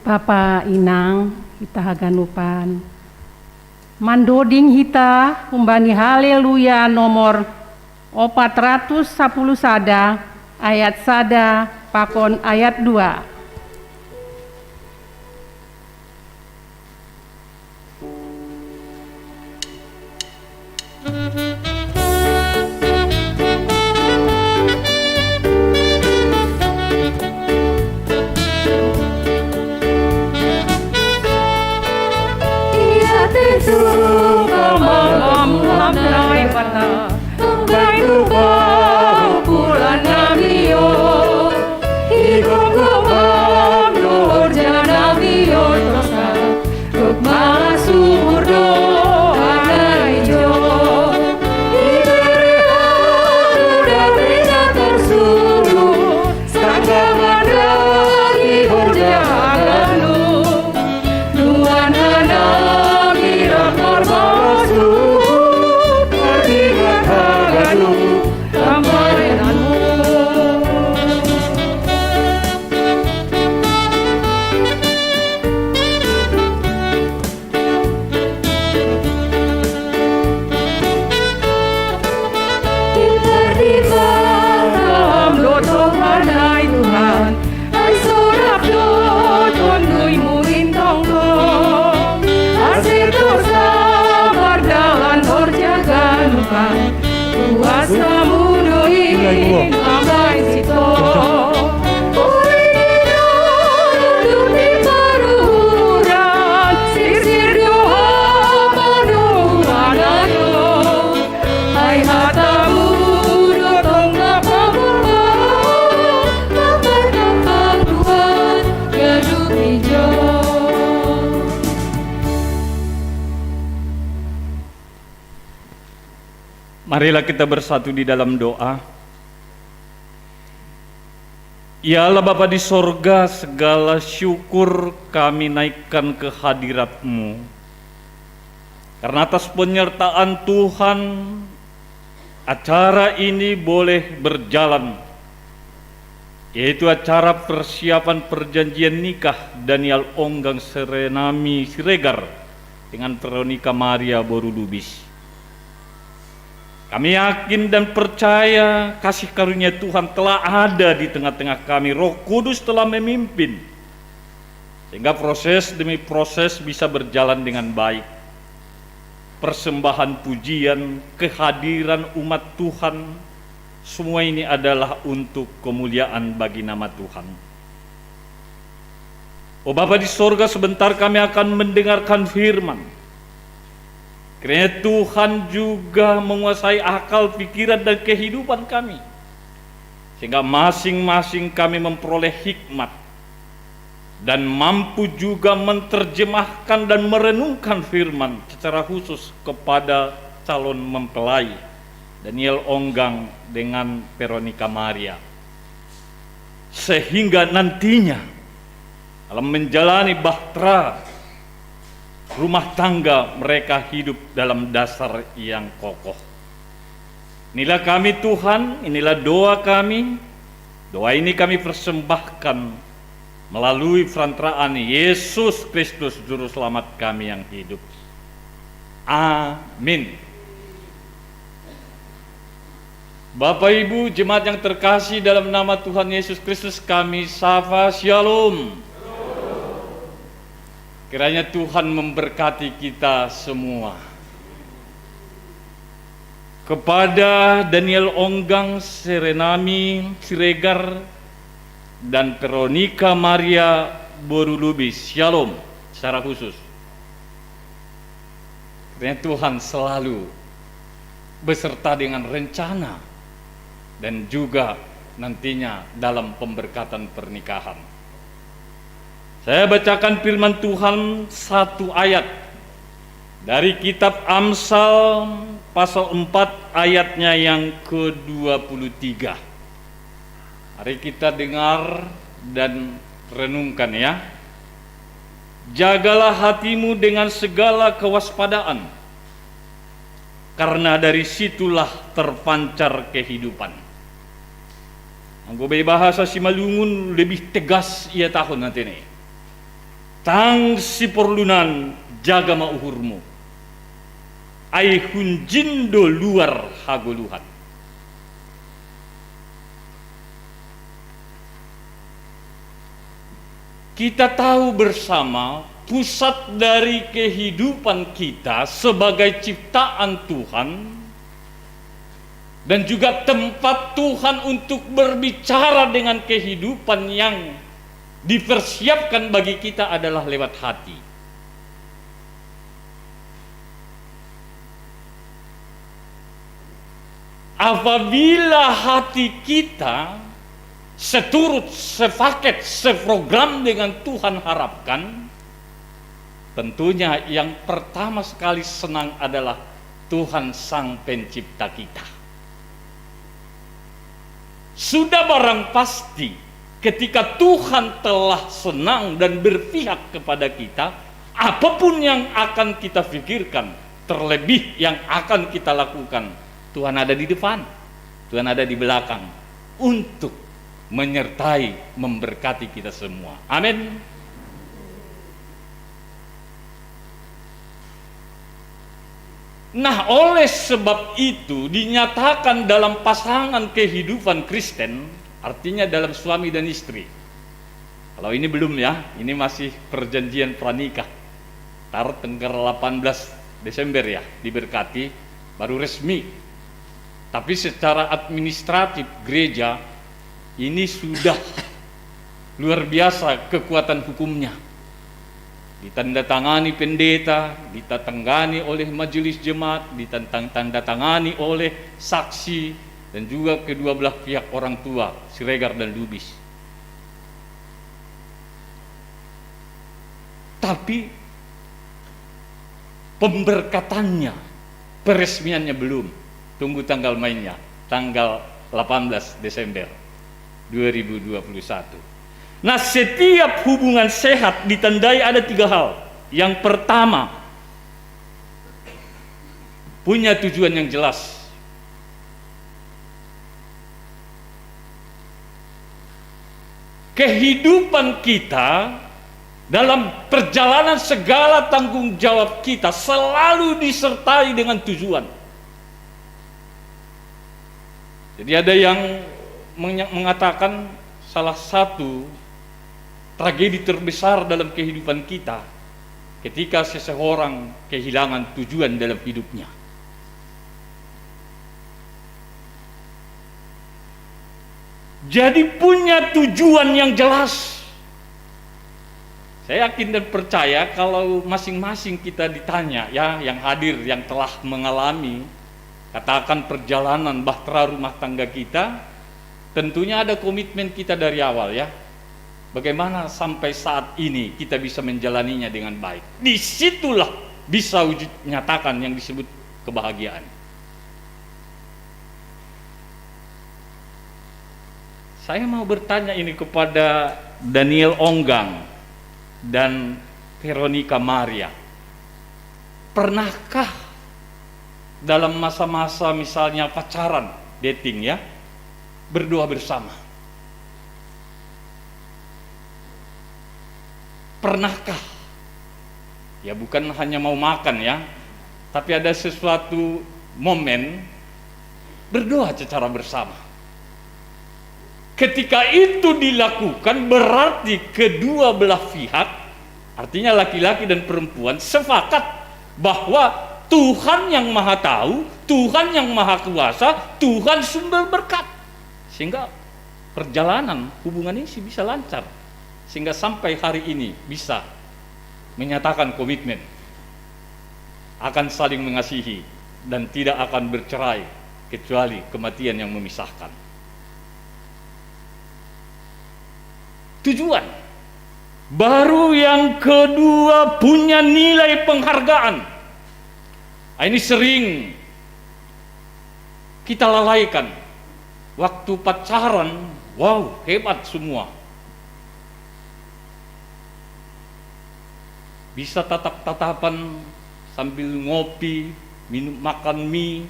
Bapa inang, kita haganupan. Mandoding hita humbani Haleluya nomor opat ratus sapuluh sada, ayat sada pakon ayat dua. Ia tentu kamalam lamai bata, tunggai ubau pulan namio, igom gomam dohor janamio tosa, tuk malasur dohor ijo. Iberi anu da beda tersulut, sanggaman ragi horja aganu. Nuan hanami rakor balasu, teringat haganu pamarenanmu. Pintar di mata am doto pandai Tuhan, ai sorap doto nui murin tonggo. Ase to sabar dalan horja ganupan, kuasamu dohing ambai sito. Uli di dohor di paruhuran, sirsir doha panuan ayo. Ai hatamu dotong na pababa, papat na paduan, gadup ijo. Marilah kita bersatu di dalam doa. Ya Allah Bapa di sorga, segala syukur kami naikkan ke hadirat-Mu. Karena atas penyertaan Tuhan, acara ini boleh berjalan, yaitu acara persiapan perjanjian nikah Daniel Onggang Serenami Siregar dengan Veronica Maria Boru Lubis. Kami yakin dan percaya kasih karunia Tuhan telah ada di tengah-tengah kami. Roh Kudus telah memimpin, sehingga proses demi proses bisa berjalan dengan baik. Persembahan pujian, kehadiran umat Tuhan, semua ini adalah untuk kemuliaan bagi nama Tuhan. Oh Bapa di sorga, sebentar kami akan mendengarkan firman. Kiranya Tuhan juga menguasai akal, pikiran, dan kehidupan kami, sehingga masing-masing kami memperoleh hikmat dan mampu juga menerjemahkan dan merenungkan firman secara khusus kepada calon mempelai Daniel Onggang dengan Veronica Maria, sehingga nantinya dalam menjalani bahtera rumah tangga mereka hidup dalam dasar yang kokoh. Inilah kami Tuhan, inilah doa kami. Doa ini kami persembahkan melalui perantaraan Yesus Kristus Juru Selamat kami yang hidup. Amin. Bapak Ibu, jemaat yang terkasih dalam nama Tuhan Yesus Kristus, kami sapa Shalom. Kiranya Tuhan memberkati kita semua. Kepada Daniel Onggang Serenami Siregar dan Veronica Maria Boru Lubis, Shalom secara khusus. Kiranya Tuhan selalu beserta dengan rencana dan juga nantinya dalam pemberkatan pernikahan. Saya bacakan firman Tuhan satu ayat dari kitab Amsal pasal empat ayatnya yang kedua puluh tiga. Mari kita dengar dan renungkan ya. Jagalah hatimu dengan segala kewaspadaan, karena dari situlah terpancar kehidupan. Anggo be bahasa Simalungun lebih tegas ia tahun nanti nih. Tang siporlunan jaga ma uhurmu. Ai hunjindo luar hagoluhan. Kita tahu bersama, pusat dari kehidupan kita sebagai ciptaan Tuhan dan juga tempat Tuhan untuk berbicara dengan kehidupan yang dipersiapkan bagi kita adalah lewat hati. Apabila hati kita seturut, sepaket, seprogram dengan Tuhan harapkan, tentunya yang pertama sekali senang adalah Tuhan Sang Pencipta kita. Sudah barang pasti, ketika Tuhan telah senang dan berpihak kepada kita, apapun yang akan kita pikirkan, terlebih yang akan kita lakukan, Tuhan ada di depan, Tuhan ada di belakang untuk menyertai, memberkati kita semua. Amin. Nah, oleh sebab itu dinyatakan dalam pasangan kehidupan Kristen, artinya dalam suami dan istri. Kalau ini belum ya, ini masih perjanjian pranikah. Tar tengger delapan belas Desember ya, diberkati, baru resmi. Tapi secara administratif gereja ini sudah luar biasa kekuatan hukumnya. Ditandatangani pendeta, ditandatangani oleh majelis jemaat, ditandatangani oleh saksi, dan juga kedua belah pihak orang tua, Siregar dan Lubis. Tapi pemberkatannya, peresmiannya belum. Tunggu tanggal mainnya, tanggal delapan belas Desember dua ribu dua puluh satu. Nah, setiap hubungan sehat ditandai ada tiga hal. Yang pertama, punya tujuan yang jelas. Kehidupan kita dalam perjalanan segala tanggung jawab kita selalu disertai dengan tujuan. Jadi ada yang menya-, mengatakan salah satu tragedi terbesar dalam kehidupan kita ketika seseorang kehilangan tujuan dalam hidupnya. Jadi punya tujuan yang jelas. Saya yakin dan percaya kalau masing-masing kita ditanya, ya, yang hadir, yang telah mengalami, katakan perjalanan bahtera rumah tangga kita, tentunya ada komitmen kita dari awal, ya. Bagaimana sampai saat ini kita bisa menjalaninya dengan baik. Disitulah bisa wujud nyatakan yang disebut kebahagiaan. Saya mau bertanya ini kepada Daniel Onggang dan Veronica Maria. Pernahkah dalam masa-masa misalnya pacaran, dating ya, berdoa bersama? Pernahkah? Ya bukan hanya mau makan ya, tapi ada sesuatu momen berdoa secara bersama. Ketika itu dilakukan, berarti kedua belah pihak, artinya laki-laki dan perempuan, sepakat bahwa Tuhan yang Maha Tahu, Tuhan yang Maha Kuasa, Tuhan sumber berkat. Sehingga perjalanan hubungan ini sih bisa lancar. Sehingga sampai hari ini bisa menyatakan komitmen akan saling mengasihi dan tidak akan bercerai kecuali kematian yang memisahkan. Tujuan. Baru yang kedua, punya nilai penghargaan. Ah, ini sering kita lalaikan. Waktu pacaran, wow, hebat semua. Bisa tatap-tatapan sambil ngopi, minum, makan mie.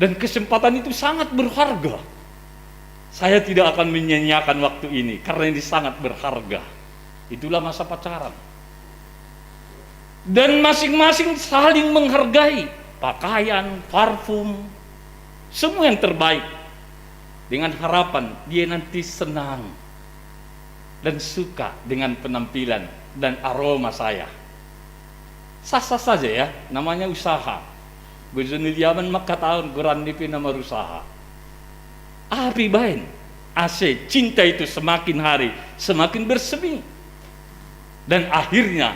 Dan kesempatan itu sangat berharga. Saya tidak akan menyia-nyiakan waktu ini karena ini sangat berharga. Itulah masa pacaran. Dan masing-masing saling menghargai, pakaian, parfum, semua yang terbaik, dengan harapan dia nanti senang dan suka dengan penampilan dan aroma saya. Sah-sah saja ya, namanya usaha. Bojone liaman maka taon goran nipi na marusaha. Api baen, ase cinta itu semakin hari semakin bersemi. Dan akhirnya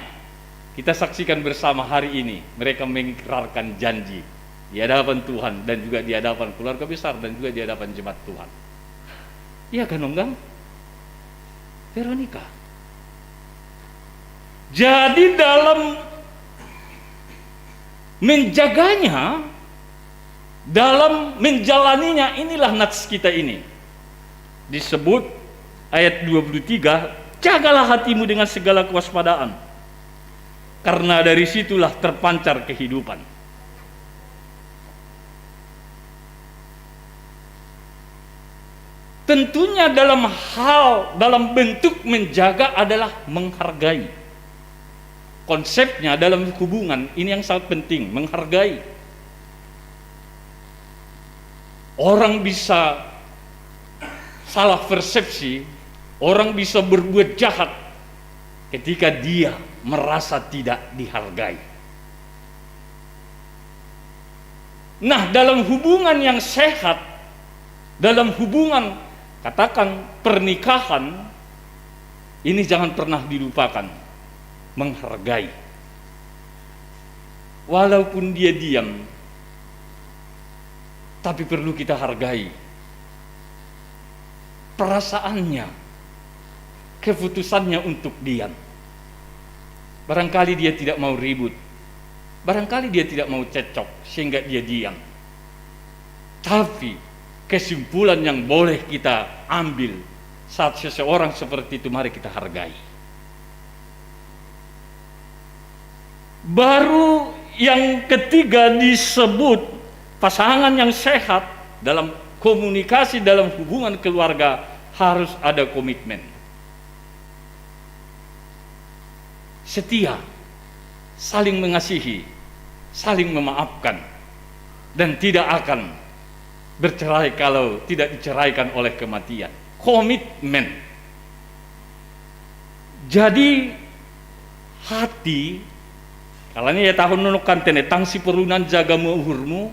kita saksikan bersama hari ini, mereka mengikrarkan janji di hadapan Tuhan dan juga di hadapan keluarga besar dan juga di hadapan jemaat Tuhan. Iya kan, Onggang? Veronica. Jadi dalam menjaganya, dalam menjalaninya, inilah nats kita ini. Disebut ayat dua puluh tiga, "Jagalah hatimu dengan segala kewaspadaan, karena dari situlah terpancar kehidupan." Tentunya dalam hal, dalam bentuk menjaga adalah menghargai. Konsepnya dalam hubungan ini yang sangat penting, menghargai. Orang bisa salah persepsi, orang bisa berbuat jahat ketika dia merasa tidak dihargai. Nah, dalam hubungan yang sehat, dalam hubungan, katakan, pernikahan, ini jangan pernah dilupakan, menghargai. Walaupun dia diam, tapi perlu kita hargai perasaannya, keputusannya untuk diam. Barangkali dia tidak mau ribut, barangkali dia tidak mau cekcok, sehingga dia diam. Tapi kesimpulan yang boleh kita ambil saat seseorang seperti itu, mari kita hargai. Baru yang ketiga disebut pasangan yang sehat dalam komunikasi, dalam hubungan keluarga harus ada komitmen. Setia, saling mengasihi, saling memaafkan, dan tidak akan bercerai kalau tidak diceraikan oleh kematian. Komitmen. Jadi hati, kalanya ya tahun nunuk kantene, tang siporlunan jaga mauhurmu,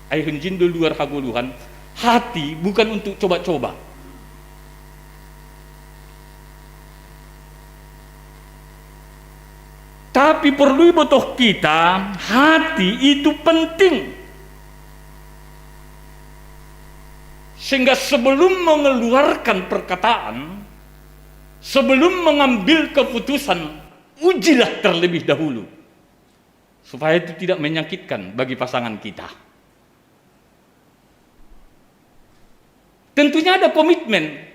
ai hunjindo luar hagoluhan, hati bukan untuk coba-coba. Tapi perlu ibotoh kita, hati itu penting. Sehingga sebelum mengeluarkan perkataan, sebelum mengambil keputusan, ujilah terlebih dahulu. Supaya itu tidak menyakitkan bagi pasangan kita. Tentunya ada komitmen.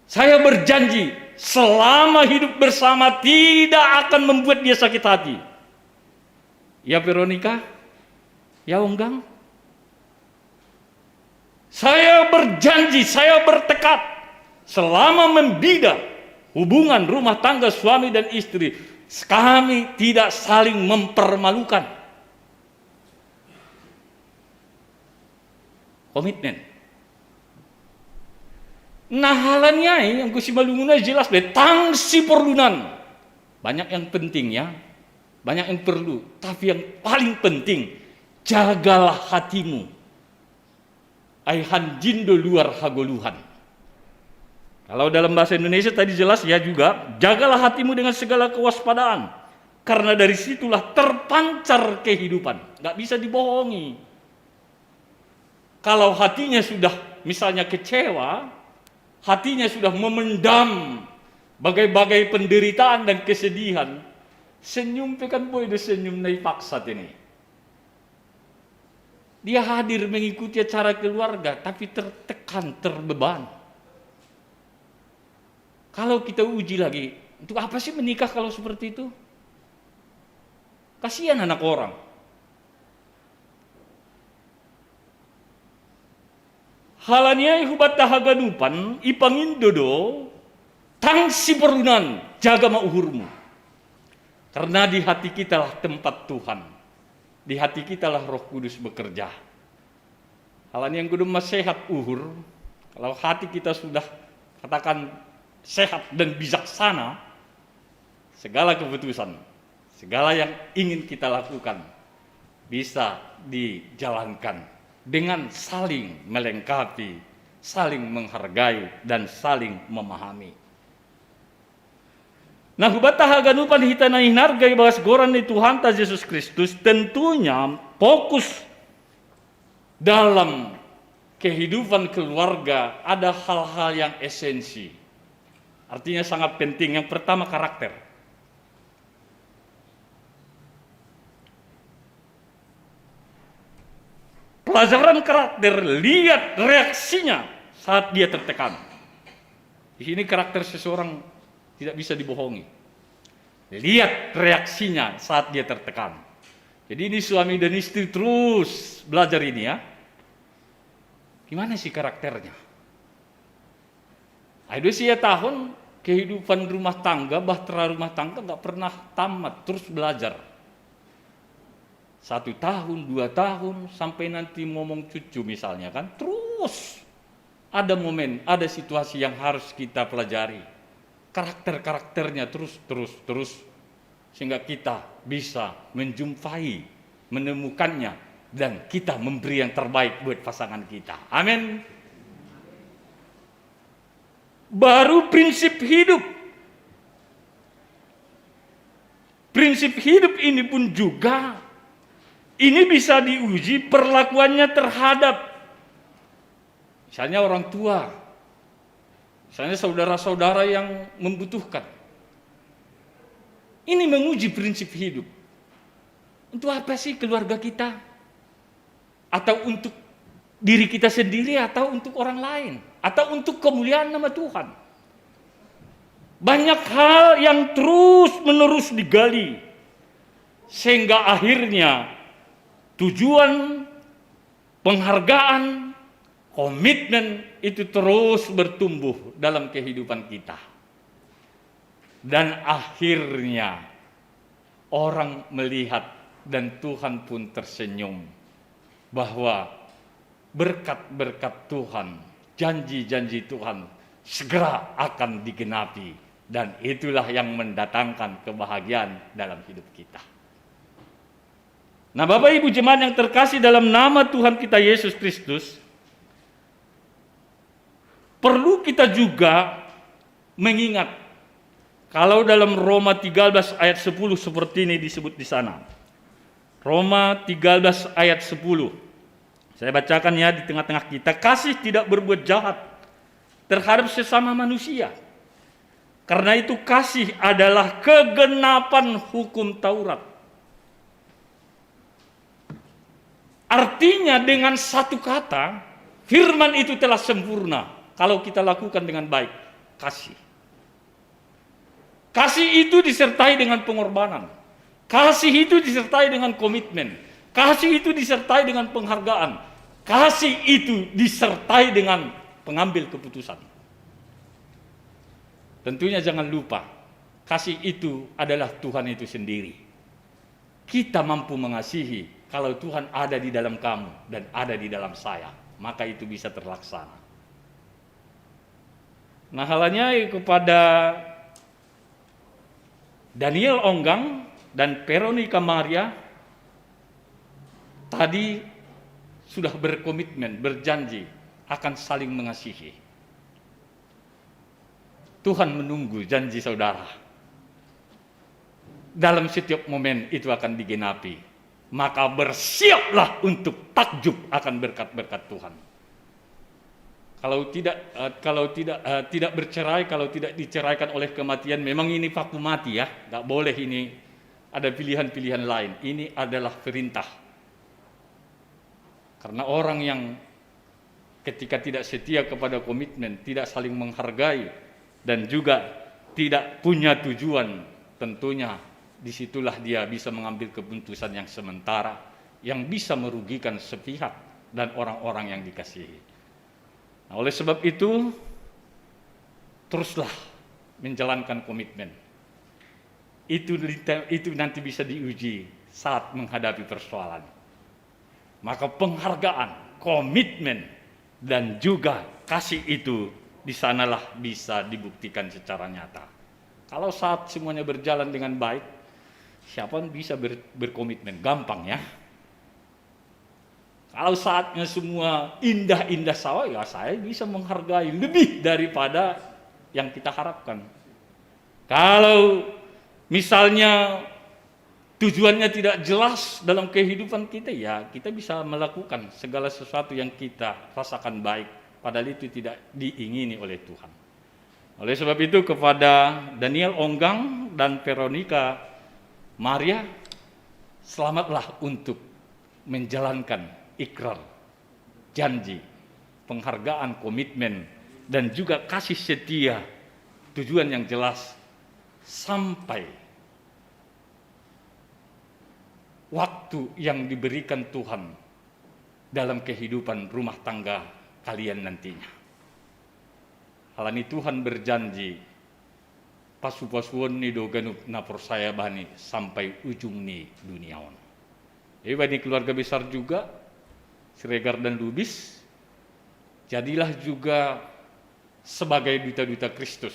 Saya berjanji, selama hidup bersama tidak akan membuat dia sakit hati. Ya Veronica, ya Onggang. Saya berjanji, saya bertekad, selama membina hubungan rumah tangga suami dan istri, kami tidak saling mempermalukan. Komitmen. Nah, halaniai yang kusimalungunai jelas be, tang siporlunan. Banyak yang penting ya, banyak yang perlu. Tapi yang paling penting, jagalah hatimu. Ai hanjindo luar hagoluhan. Kalau dalam bahasa Indonesia tadi jelas ya juga, jagalah hatimu dengan segala kewaspadaan. Karena dari situlah terpancar kehidupan. Nggak bisa dibohongi. Kalau hatinya sudah misalnya kecewa, hatinya sudah memendam bagai-bagai penderitaan dan kesedihan, senyum pe kan boy do senyum na ipaksa te ne. Dia hadir mengikuti acara keluarga, tapi tertekan, terbeban. Kalau kita uji lagi, untuk apa sih menikah kalau seperti itu? Kasihan anak orang. Halaniai hubatta haganupan, ipangindo do, Tang siporlunan, jaga ma uhurmu. Karena di hati kitalah tempat Tuhan. Di hati kitalah Roh Kudus bekerja. Hal ini yang kudu sehat uhur, kalau hati kita sudah, katakan, sehat dan bijaksana, segala keputusan, segala yang ingin kita lakukan bisa dijalankan dengan saling melengkapi, saling menghargai, dan saling memahami. Nah, hubat haganupan hita na hinargai bagas goran ni Tuhanta Jesus Kristus, tentunya fokus dalam kehidupan keluarga ada hal-hal yang esensi. Artinya sangat penting. Yang pertama, karakter. Pelajaran karakter, lihat reaksinya saat dia tertekan. Di sini karakter seseorang tidak bisa dibohongi. Lihat reaksinya saat dia tertekan. Jadi ini suami dan istri terus belajar ini ya. Gimana sih karakternya? Ayo sia tahun kehidupan rumah tangga, bahtera rumah tangga nggak pernah tamat, terus belajar. Satu tahun, dua tahun, sampai nanti ngomong cucu misalnya kan, terus ada momen, ada situasi yang harus kita pelajari. Karakter-karakternya terus, terus, terus. Sehingga kita bisa menjumpai, menemukannya, dan kita memberi yang terbaik buat pasangan kita. Amin. Baru prinsip hidup. Prinsip hidup ini pun juga, ini bisa diuji perlakuannya terhadap misalnya orang tua, misalnya saudara-saudara yang membutuhkan. Ini menguji prinsip hidup. Untuk apa sih keluarga kita? Atau untuk diri kita sendiri, atau untuk orang lain, atau untuk kemuliaan nama Tuhan? Banyak hal yang terus-menerus digali, sehingga akhirnya tujuan, penghargaan, komitmen itu terus bertumbuh dalam kehidupan kita. Dan akhirnya orang melihat dan Tuhan pun tersenyum bahwa berkat-berkat Tuhan, janji-janji Tuhan segera akan digenapi. Dan itulah yang mendatangkan kebahagiaan dalam hidup kita. Nah, Bapak Ibu jemaat yang terkasih dalam nama Tuhan kita Yesus Kristus, perlu kita juga mengingat, kalau dalam Roma tiga belas ayat sepuluh seperti ini disebut di sana. Roma tiga belas ayat sepuluh. Saya bacakan ya di tengah-tengah kita. Kasih tidak berbuat jahat terhadap sesama manusia. Karena itu kasih adalah kegenapan hukum Taurat. Artinya dengan satu kata, firman itu telah sempurna kalau kita lakukan dengan baik. Kasih. Kasih itu disertai dengan pengorbanan. Kasih itu disertai dengan komitmen. Kasih itu disertai dengan penghargaan. Kasih itu disertai dengan pengambil keputusan. Tentunya jangan lupa, kasih itu adalah Tuhan itu sendiri. Kita mampu mengasihi kalau Tuhan ada di dalam kamu dan ada di dalam saya, maka itu bisa terlaksana. Nah, halanya kepada Daniel Onggang dan Veronica Maria tadi sudah berkomitmen, berjanji akan saling mengasihi. Tuhan menunggu janji saudara. Dalam setiap momen itu akan digenapi. Maka bersiaplah untuk takjub akan berkat-berkat Tuhan. Kalau tidak, eh, kalau tidak, eh, tidak bercerai, kalau tidak diceraikan oleh kematian, memang ini paku mati ya, nggak boleh ini ada pilihan-pilihan lain. Ini adalah perintah. Karena orang yang ketika tidak setia kepada komitmen, tidak saling menghargai, dan juga tidak punya tujuan, tentunya disitulah dia bisa mengambil keputusan yang sementara, yang bisa merugikan sepihak dan orang-orang yang dikasihi. Nah, oleh sebab itu, teruslah menjalankan komitmen. Itu itu nanti bisa diuji saat menghadapi persoalan. Maka penghargaan, komitmen, dan juga kasih itu di sanalah bisa dibuktikan secara nyata. Kalau saat semuanya berjalan dengan baik, siapa yang bisa ber- berkomitmen? Gampang ya. Kalau saatnya semua indah-indah saja, ya saya bisa menghargai lebih daripada yang kita harapkan. Kalau misalnya tujuannya tidak jelas dalam kehidupan kita, ya kita bisa melakukan segala sesuatu yang kita rasakan baik, padahal itu tidak diingini oleh Tuhan. Oleh sebab itu, kepada Daniel Onggang dan Veronica Maria, selamatlah untuk menjalankan ikrar, janji, penghargaan, komitmen, dan juga kasih setia, tujuan yang jelas sampai waktu yang diberikan Tuhan dalam kehidupan rumah tangga kalian nantinya. Halani Tuhan berjanji, pasu-pasuon ni do ganup na porsaya bani sampai ujung ni dunia on. Jadi bani keluarga besar juga, Siregar dan Lubis, jadilah juga sebagai duta-duta Kristus,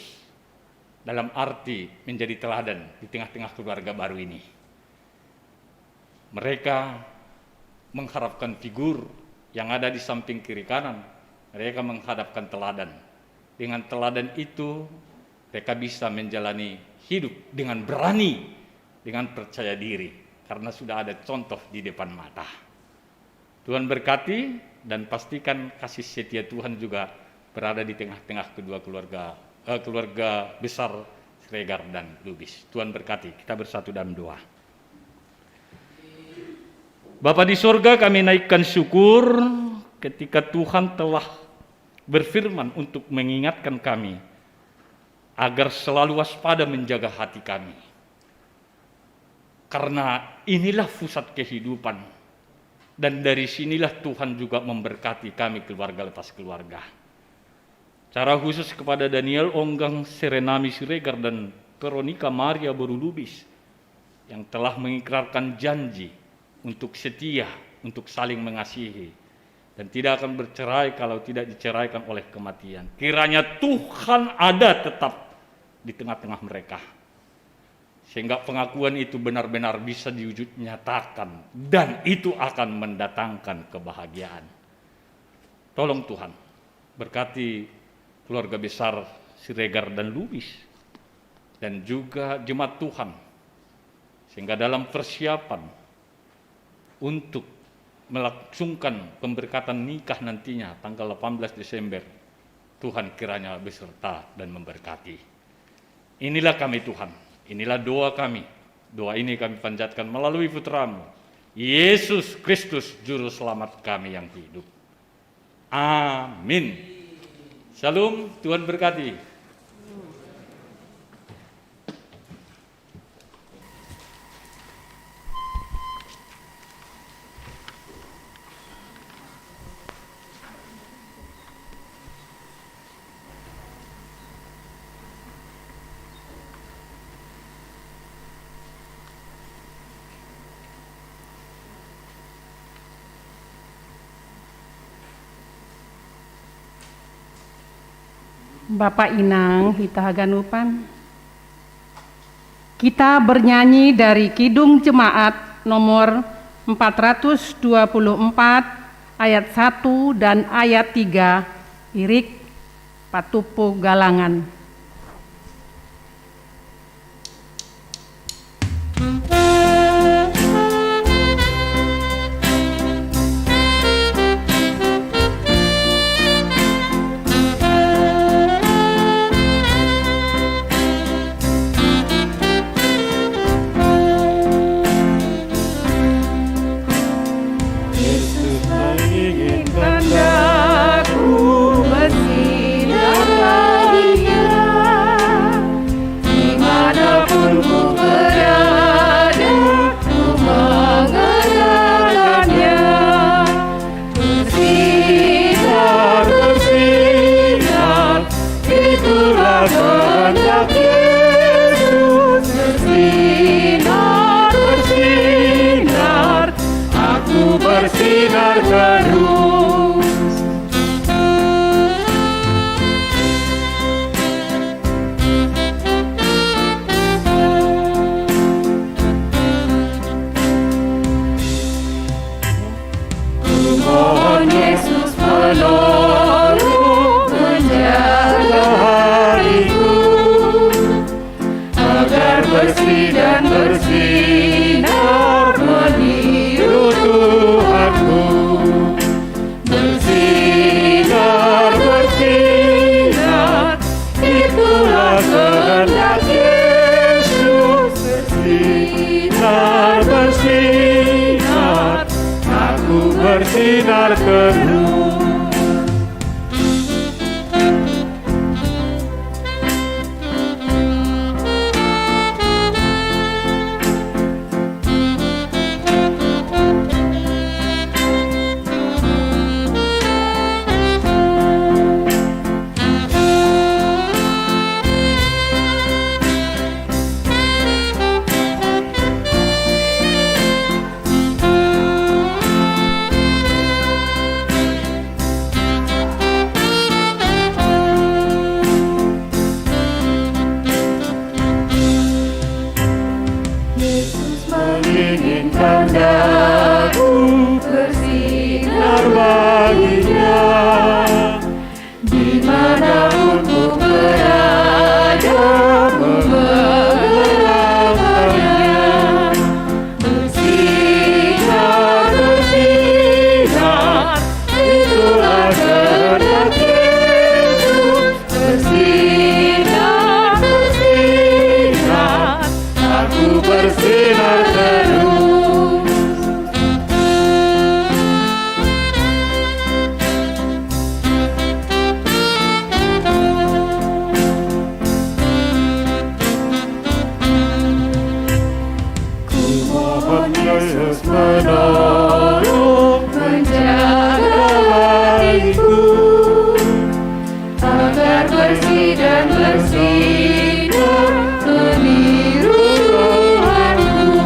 dalam arti menjadi teladan di tengah-tengah keluarga baru ini. Mereka mengharapkan figur yang ada di samping kiri kanan. Mereka menghadapkan teladan. Dengan teladan itu, mereka bisa menjalani hidup dengan berani, dengan percaya diri, karena sudah ada contoh di depan mata. Tuhan berkati dan pastikan kasih setia Tuhan juga berada di tengah-tengah kedua keluarga, eh, keluarga besar Siregar dan Lubis. Tuhan berkati. Kita bersatu dalam doa. Bapa di sorga, kami naikkan syukur ketika Tuhan telah berfirman untuk mengingatkan kami agar selalu waspada menjaga hati kami. Karena inilah pusat kehidupan, dan dari sinilah Tuhan juga memberkati kami keluarga lepas keluarga. Cara khusus kepada Daniel Onggang, Serenami Siregar, dan Veronica Maria Boru Lubis yang telah mengikrarkan janji untuk setia, untuk saling mengasihi, dan tidak akan bercerai kalau tidak diceraikan oleh kematian. Kiranya Tuhan ada tetap di tengah-tengah mereka, sehingga pengakuan itu benar-benar bisa diwujud nyatakan, dan itu akan mendatangkan kebahagiaan. Tolong Tuhan, berkati keluarga besar Siregar dan Lubis, dan juga jemaat Tuhan, sehingga dalam persiapan untuk melangsungkan pemberkatan nikah nantinya tanggal delapan belas Desember, Tuhan kiranya beserta dan memberkati. Inilah kami Tuhan, inilah doa kami. Doa ini kami panjatkan melalui Putramu, Yesus Kristus, Juru Selamat kami yang hidup. Amin. Shalom, Tuhan berkati. Bapa inang hita haganupan. Kita bernyanyi dari Kidung Jemaat nomor empat ratus dua puluh empat, ayat satu dan ayat tiga, irik patupu galangan. Sinar terus. Ku mohon Yesus menolong, menjaga hatiku, agar bersih dan bersinar meniru Tuhanku. Bersinar, bersinar, itulah kehendak Yesus. Bersinar, bersinar, aku bersinar terus. Yesus menginginkan daku bersinar bagi-Nya. Di mana pun ku berada, memuliakan-Nya. Bersinar, bersinar, itulah kehendak Yesus. Bersinar, bersinar, aku bersinar terus. Ku mohon Yesus menolong, menjaga hatiku, agar bersih dan bersinar meniru Tuhanku.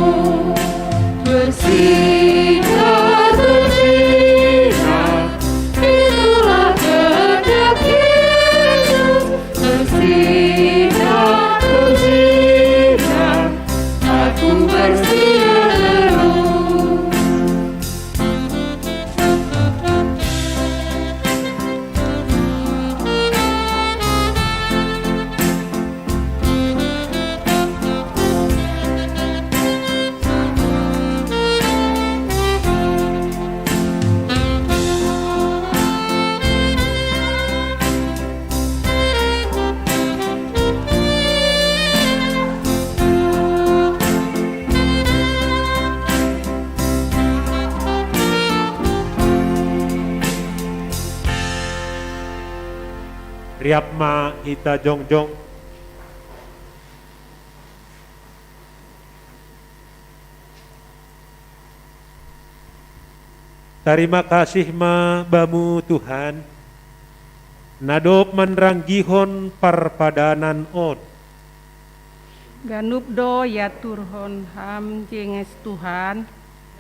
Bersinar, bersinar, itulah kehendak Yesus. Bersinar, bersinar, aku bersinar terus. Riap ma hita jongjong. Tarima kasih ma Bamu Tuhan, na dob manranggihon parpadanan on. Ganup do iaturhon Ham jenges Tuhan,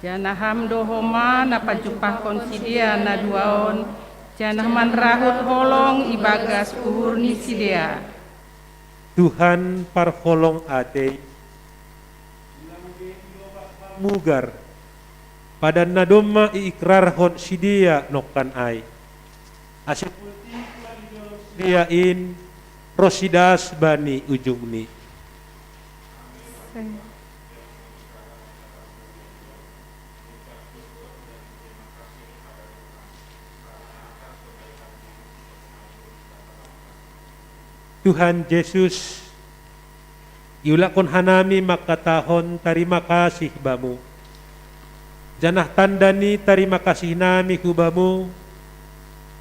janah Ham do homa na pajumpahkon sidea na dua on, janah manrahut holong ibagas uhur ni sidea. Tuhan parholong atei, mugar, padan na domma iikrarhon sidea nongkan ai. Ase sidea in ronsi das bani ujungni. Tuhan Jesus, iulakkon hanami mangkatahon tarima kasih Bamu. Janah tanda ni tarima kasihnami hu Bamu,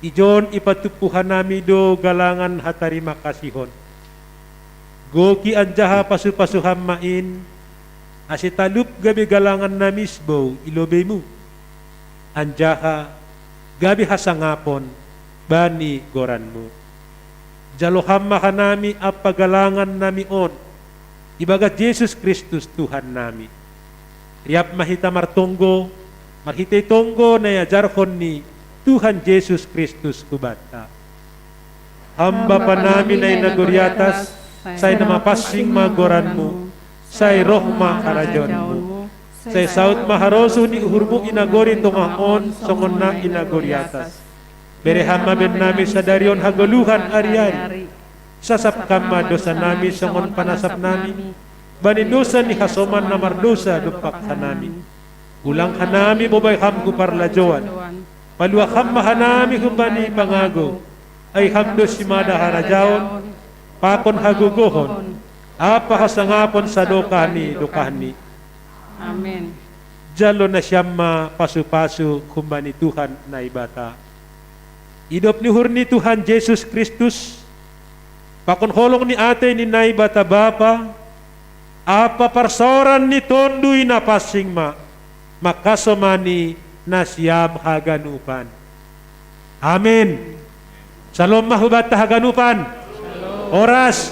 ijon ipatumpu hanami do galangan hatarima kasihon. Goki anjaha pasu-pasu Ham ma in, ase talup gabe galangan na misbou i lobei-Mu, anjaha gabe hasangapon bani goran-Mu. Jalo Ham ma hanami ampa galangan nami on, ibagas Jesus Kristus Tuhan nami. Riap ma hita martonggo, Marhitei tonggo na iajarhon ni Tuhan Jesus Kristus hubanta. Ham Bapa nami na i nagori atas, sai na mapansing ma goranmu, sai roh ma harajaonmu, sai saut ma harosuh ni uhurmu i nagori tongah on songon na i nagori atas. Bere Ham ma bannami sadari on hagoluhan ari-ari. Sasap Ham ma dosanami songon panasapnami bani dosa ni hasoman na mardousa dompak hanami. Ulang hanami bobai Ham hu parlajouan. Palua Ham ma hanami humbani pangago. Ai Ham do simada harajaon, pakon hagogohon, ampa hasangapon sadokah ni dokahni. Amen. Jalo nasiam ma pasu-pasu humbani Tuhan Naibata. Idop ni uhur ni Tuhan Jesus Kristus, pakon holong ni atei ni Naibata Bapa, ampa parsaoran ni Tonduy Napansing ma, mangkasomani nasiam haganupan. Amen. Syalom ma hubanta haganupan. Horas.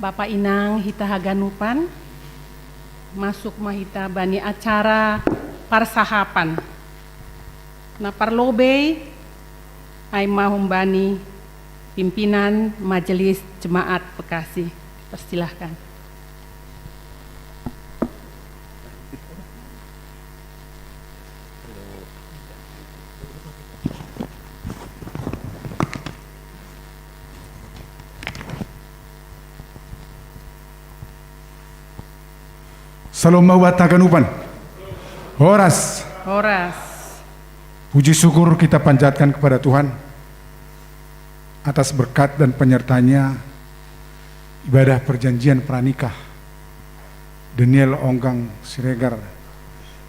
Bapa, Inang, hita haganupan, masuk ma hita bani acara parsahapan. Na parlobei, ai ma humbani pimpinan Majelis Jemaat Bekasi. Persilahkan. Syalom ma hubanta haganupan. Horas. Horas. Puji syukur kita panjatkan kepada Tuhan atas berkat dan penyertanya ibadah perjanjian pranikah Daniel Onggang Siregar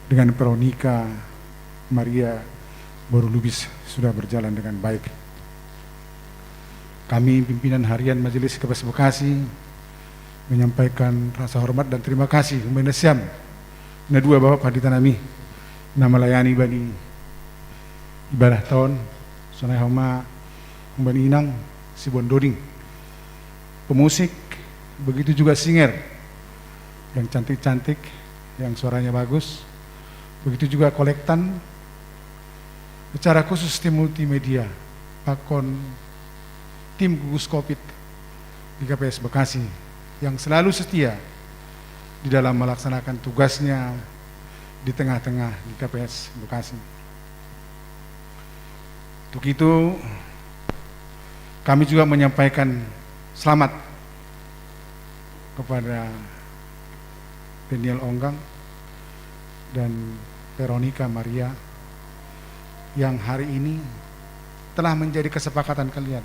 dengan Veronica Maria Boru Lubis sudah berjalan dengan baik. Kami pimpinan harian Majelis K P S Bekasi menyampaikan rasa hormat dan terima kasih humbani nasiam na dua, Bapak Pandita nami, na malayani bani ibadah taon, sonai homa humbani Inang Sibondoding. Pemusik, begitu juga singer yang cantik-cantik, yang suaranya bagus. Begitu juga kolektan, secara khusus tim multimedia, pakon tim gugus covid di K P S Bekasi yang selalu setia di dalam melaksanakan tugasnya di tengah-tengah di K P S Bekasi. Untuk itu, kami juga menyampaikan selamat kepada Daniel Onggang dan Veronica Maria yang hari ini telah menjadi kesepakatan kalian.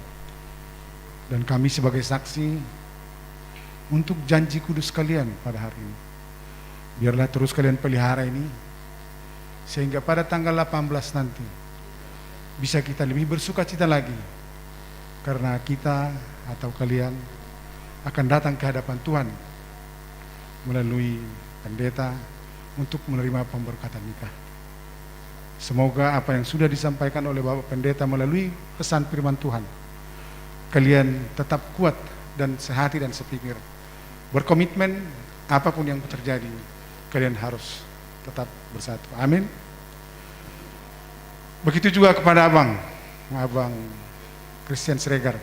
Dan kami sebagai saksi untuk janji kudus kalian pada hari ini. Biarlah terus kalian pelihara ini, sehingga pada tanggal delapan belas nanti bisa kita lebih bersuka cita lagi, karena kita atau kalian akan datang ke hadapan Tuhan melalui pendeta untuk menerima pemberkatan nikah. Semoga apa yang sudah disampaikan oleh Bapak Pendeta melalui pesan firman Tuhan, kalian tetap kuat dan sehati dan sepikir. Berkomitmen, apapun yang terjadi, kalian harus tetap bersatu. Amin. Begitu juga kepada Abang, Abang Christian Siregar.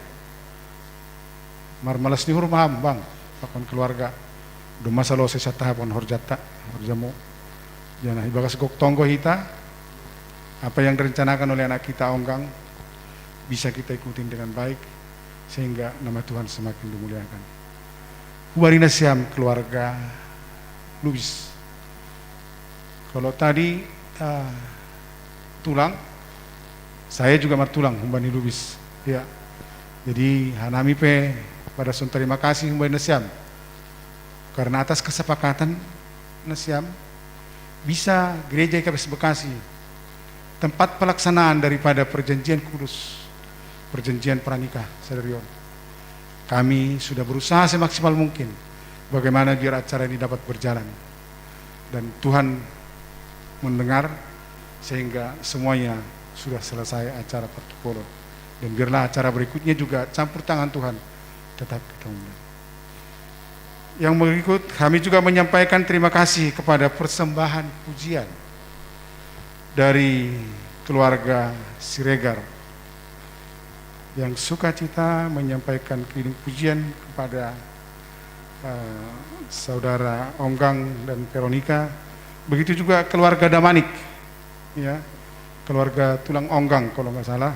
Marmalas ni uhur ma Ham, Bang, pakon keluarga. Dung masa losei sataha pon horjanta, horjamu. Janah ibagas gok tonggo hita, apa yang direncanakan oleh anak kita Onggang bisa kita ikutin dengan baik, sehingga nama Tuhan semakin dimuliakan. Hubani nasiam keluarga Lubis. Kalau tadi, eh, tulang, saya juga martulang humbani Lubis. Ya. Jadi hanami pe pada son terima kasih humbani nasiam. Karena atas kesepakatan nasiam, bisa gereja K P S Bekasi tempat pelaksanaan daripada perjanjian kudus, perjanjian pranikah, Saudara Yon. Kami sudah berusaha semaksimal mungkin bagaimana biar acara ini dapat berjalan. Dan Tuhan mendengar sehingga semuanya sudah selesai acara partipolo. Dan biarlah acara berikutnya juga campur tangan Tuhan tetap kita undang. Yang berikut, kami juga menyampaikan terima kasih kepada persembahan pujian dari keluarga Siregar yang sukacita menyampaikan keliling pujian kepada, eh, Saudara Onggang dan Veronica. Begitu juga keluarga Damanik, ya, keluarga tulang Onggang kalau nggak salah,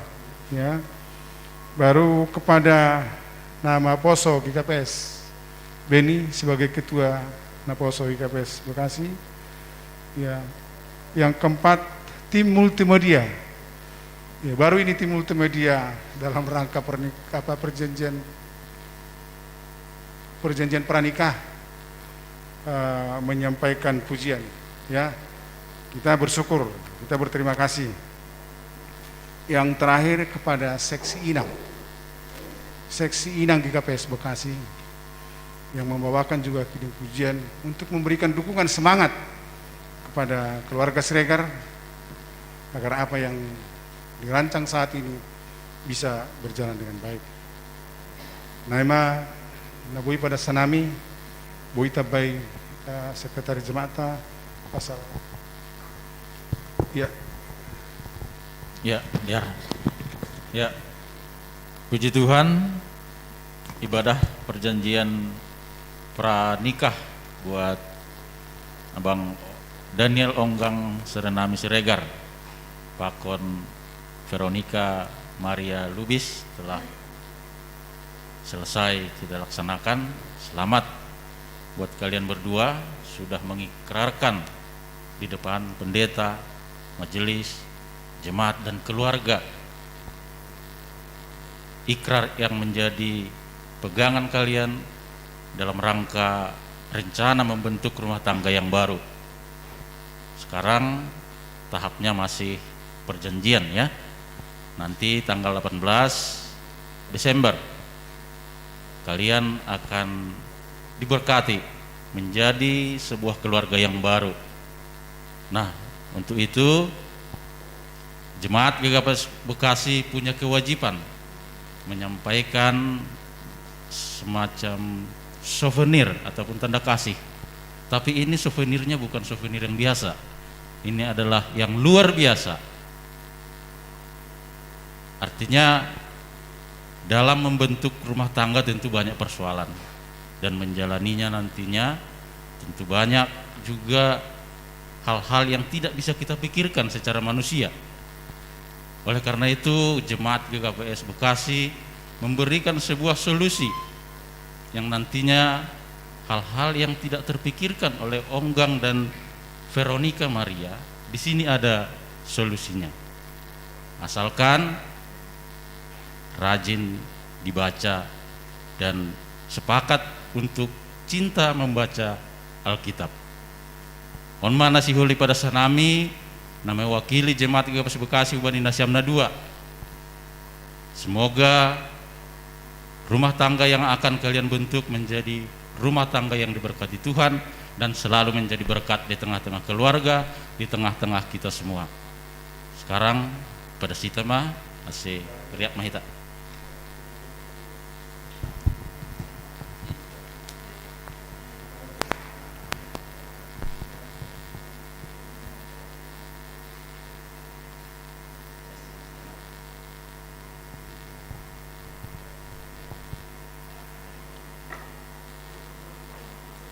ya. Baru kepada nama Poso G K P S, Beni sebagai ketua Naposo G K P S Bekasi, ya. Yang keempat, tim multimedia. Ya, baru ini tim multimedia dalam rangka pernik-, apa, perjanjian perjanjian pranikah, eh, menyampaikan pujian, ya. Kita bersyukur, kita berterima kasih. Yang terakhir, kepada seksi Inang, seksi Inang G K P S Bekasi yang membawakan juga kidung pujian untuk memberikan dukungan semangat kepada keluarga Siregar agar apa yang dirancang saat ini bisa berjalan dengan baik. Naima, na boi pada sanami, boi tabai, eh, sekretaris jemaat ta, pasal. Ya. Ya, ya. Ya. Puji Tuhan, ibadah perjanjian pranikah buat Abang Daniel Onggang Serenami Siregar, pakon Veronica Maria Lubis telah selesai kita laksanakan. Selamat buat kalian berdua sudah mengikrarkan di depan pendeta, majelis, jemaat, dan keluarga ikrar yang menjadi pegangan kalian dalam rangka rencana membentuk rumah tangga yang baru. Sekarang tahapnya masih perjanjian, ya. Nanti tanggal delapan belas Desember kalian akan diberkati menjadi sebuah keluarga yang baru. Nah, untuk itu jemaat G K P S Bekasi punya kewajiban menyampaikan semacam souvenir ataupun tanda kasih. Tapi ini souvenirnya bukan souvenir yang biasa. Ini adalah yang luar biasa. Artinya, dalam membentuk rumah tangga tentu banyak persoalan, dan menjalaninya nantinya tentu banyak juga hal-hal yang tidak bisa kita pikirkan secara manusia. Oleh karena itu, jemaat G K P S Bekasi memberikan sebuah solusi yang nantinya hal-hal yang tidak terpikirkan oleh Onggang dan Veronica Maria, di sini ada solusinya. Asalkan rajin dibaca dan sepakat untuk cinta membaca Alkitab. On ma na sihol i pada sanami, na mewakili jemaat G K P S Bekasi hubani nasiam na dua. Semoga rumah tangga yang akan kalian bentuk menjadi rumah tangga yang diberkati Tuhan dan selalu menjadi berkat di tengah-tengah keluarga, di tengah-tengah kita semua. Sekarang pada sita ma, ase riak ma hita.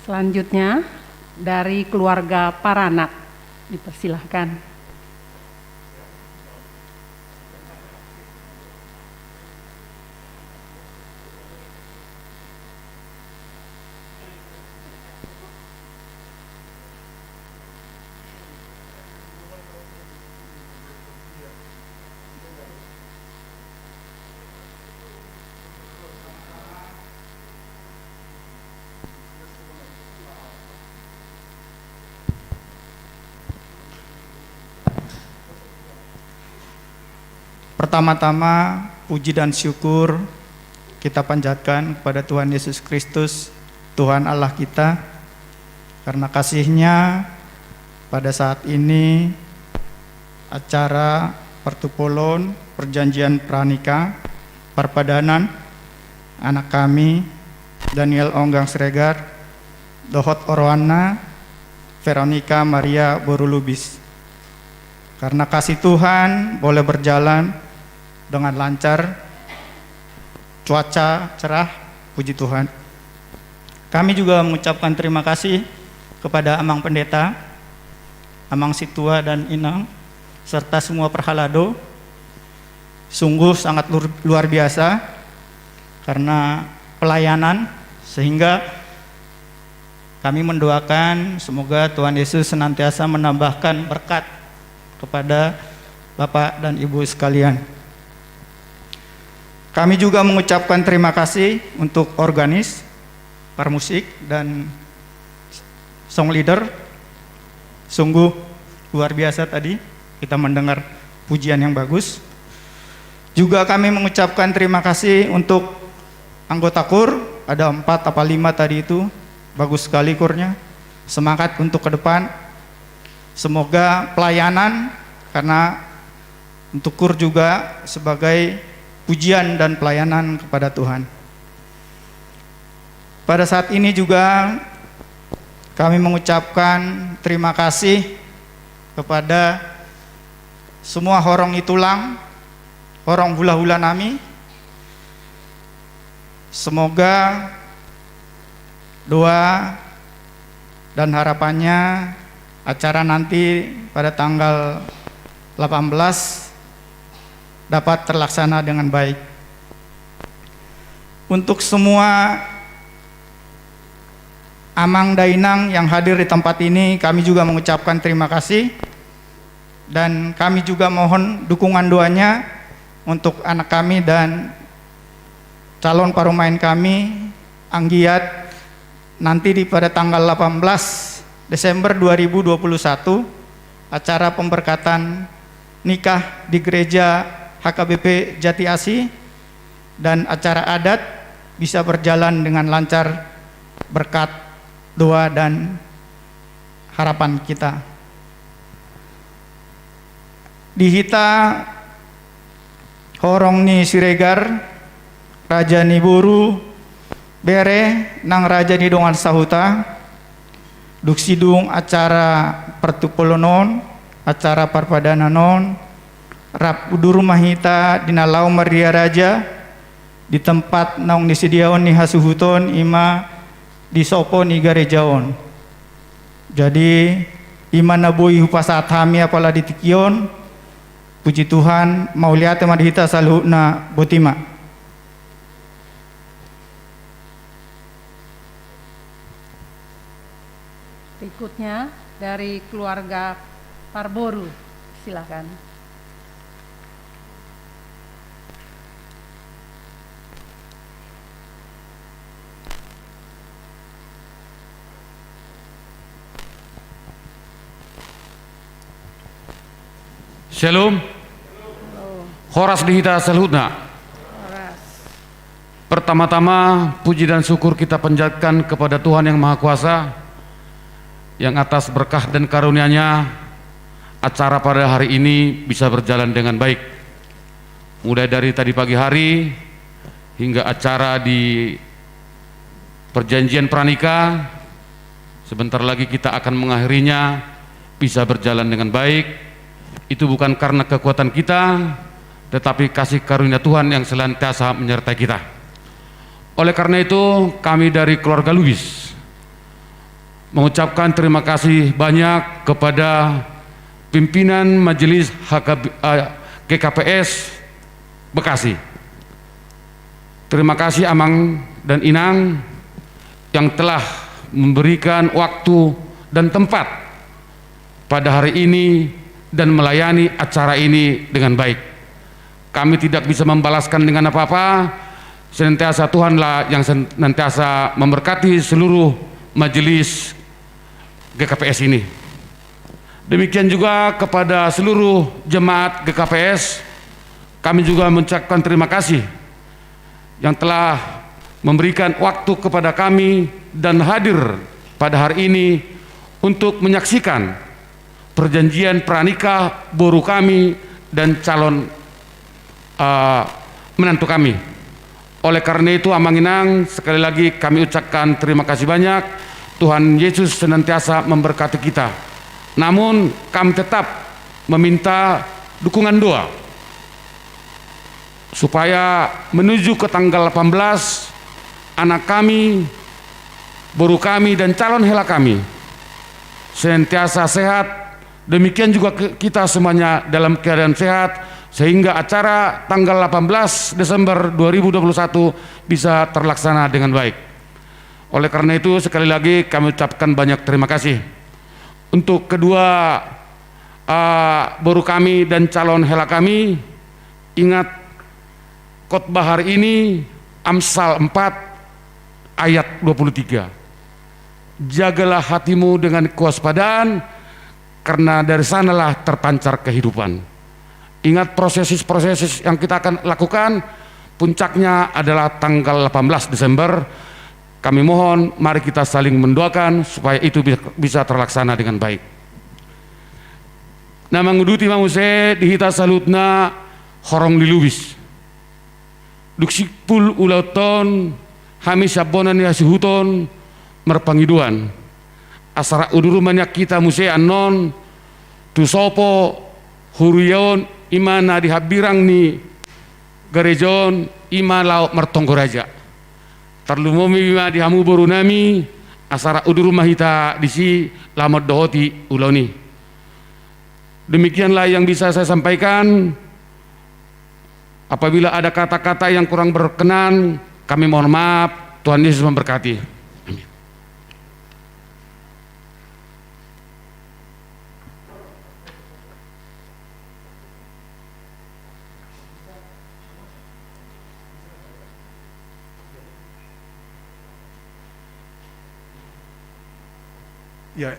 Selanjutnya, dari keluarga Paranak, dipersilahkan. Pertama-tama, puji dan syukur kita panjatkan kepada Tuhan Yesus Kristus, Tuhan Allah kita. Karena kasih-Nya, pada saat ini acara pertupulon, perjanjian pranika, parpadanan, anak kami, Daniel Onggang Siregar, dohot oroanna, Veronica Maria Borulubis. Karena kasih Tuhan, boleh berjalan dengan lancar, cuaca cerah, puji Tuhan. Kami juga mengucapkan terima kasih kepada Amang Pendeta, Amang Situa dan Inang, serta semua perhalado. Sungguh sangat lur-, luar biasa karena pelayanan, sehingga kami mendoakan semoga Tuhan Yesus senantiasa menambahkan berkat kepada Bapak dan Ibu sekalian. Kami juga mengucapkan terima kasih untuk organis, parmusik, dan song leader. Sungguh luar biasa tadi kita mendengar pujian yang bagus. Juga kami mengucapkan terima kasih untuk anggota kur, ada empat apa lima tadi itu, bagus sekali kurnya. Semangat untuk ke depan. Semoga pelayanan, karena untuk kur juga sebagai pujian dan pelayanan kepada Tuhan. Pada saat ini juga kami mengucapkan terima kasih kepada semua horong itulang, horong hula-hula nami. Semoga doa dan harapannya acara nanti pada tanggal delapan belas dapat terlaksana dengan baik. Untuk semua Amang Dainang yang hadir di tempat ini, kami juga mengucapkan terima kasih dan kami juga mohon dukungan doanya untuk anak kami dan calon parumain kami, Anggiat, nanti di pada tanggal delapan belas Desember dua ribu dua puluh satu, acara pemberkatan nikah di gereja H K B P Jati Asih, dan acara adat bisa berjalan dengan lancar berkat doa dan harapan kita. Di hita horong ni Siregar, raja ni boru, bere nang raja ni dongan sahuta, dung sidung acara partupulon on, acara parpadanan on, rap udur ma hita di na laho marria raja, di tempat naung disediaon ni hasuhuton, i ma di sopo ni gareja on. Jadi, i ma na boi hupasahat hami apala di tingki on, puji Tuhan, mauliate ma di hita saluhutna, boti ma. Berikutnya dari keluarga Parboru, silakan. Shalom. Horas di hita saluhutna. Horas. Pertama-tama, puji dan syukur kita panjatkan kepada Tuhan Yang Maha Kuasa, yang atas berkah dan karunia-Nya, acara pada hari ini bisa berjalan dengan baik. Mulai dari tadi pagi hari hingga acara di perjanjian pranika, sebentar lagi kita akan mengakhirinya, bisa berjalan dengan baik. Itu bukan karena kekuatan kita, tetapi kasih karunia Tuhan yang senantiasa menyertai kita. Oleh karena itu, kami dari keluarga Lubis mengucapkan terima kasih banyak kepada pimpinan Majelis H K B, eh, G K P S Bekasi. Terima kasih Amang dan Inang yang telah memberikan waktu dan tempat pada hari ini dan melayani acara ini dengan baik. Kami tidak bisa membalaskan dengan apa-apa. Senantiasa Tuhanlah yang senantiasa memberkati seluruh majelis G K P S ini. Demikian juga kepada seluruh jemaat G K P S, Kami juga mengucapkan terima kasih yang telah memberikan waktu kepada kami dan hadir pada hari ini untuk menyaksikan perjanjian pranikah boru kami dan calon, eh, menantu kami. Oleh karena itu, Amang Inang, sekali lagi kami ucapkan terima kasih banyak. Tuhan Yesus senantiasa memberkati kita. Namun, kami tetap meminta dukungan doa supaya menuju ke tanggal delapan belas, anak kami, boru kami, dan calon hela kami senantiasa sehat. Demikian juga ke-, kita semuanya dalam keadaan sehat, sehingga acara tanggal delapan belas Desember dua ribu dua puluh satu bisa terlaksana dengan baik. Oleh karena itu, sekali lagi kami ucapkan banyak terima kasih. Untuk kedua, eh, boru kami dan calon hela kami, ingat khotbah hari ini, Amsal empat ayat dua puluh tiga. "Jagalah hatimu dengan kewaspadaan, karena dari sanalah terpancar kehidupan." Ingat, proses-proses yang kita akan lakukan, puncaknya adalah tanggal delapan belas Desember. Kami mohon, mari kita saling mendoakan supaya itu bi-, bisa terlaksana dengan baik. Na manguduti ma muse di hita saluhutna horong ni Lubis. Dung simpul ulaonta on, hami sian bona ni hasuhuton marpangidoan. Asa rap udur ma nian hita muse annon tu sopo huria on, i ma na di hambirang ni gareja on, i ma laho martonggo raja. Tarlumobi ma di hamu boru nami, asa rap udur ma hita disi laho mandohoti ulaon i. Demikianlah yang bisa saya sampaikan. Apabila ada kata-kata yang kurang berkenan, kami mohon maaf. Tuhan Yesus memberkati. Amin. Ya,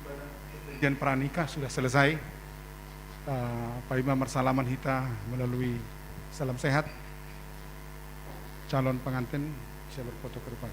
perjanjian pranikah sudah selesai. Eh, paima marsalaman hita melalui salam sehat. Calon pengantin bisa berfoto ke depan.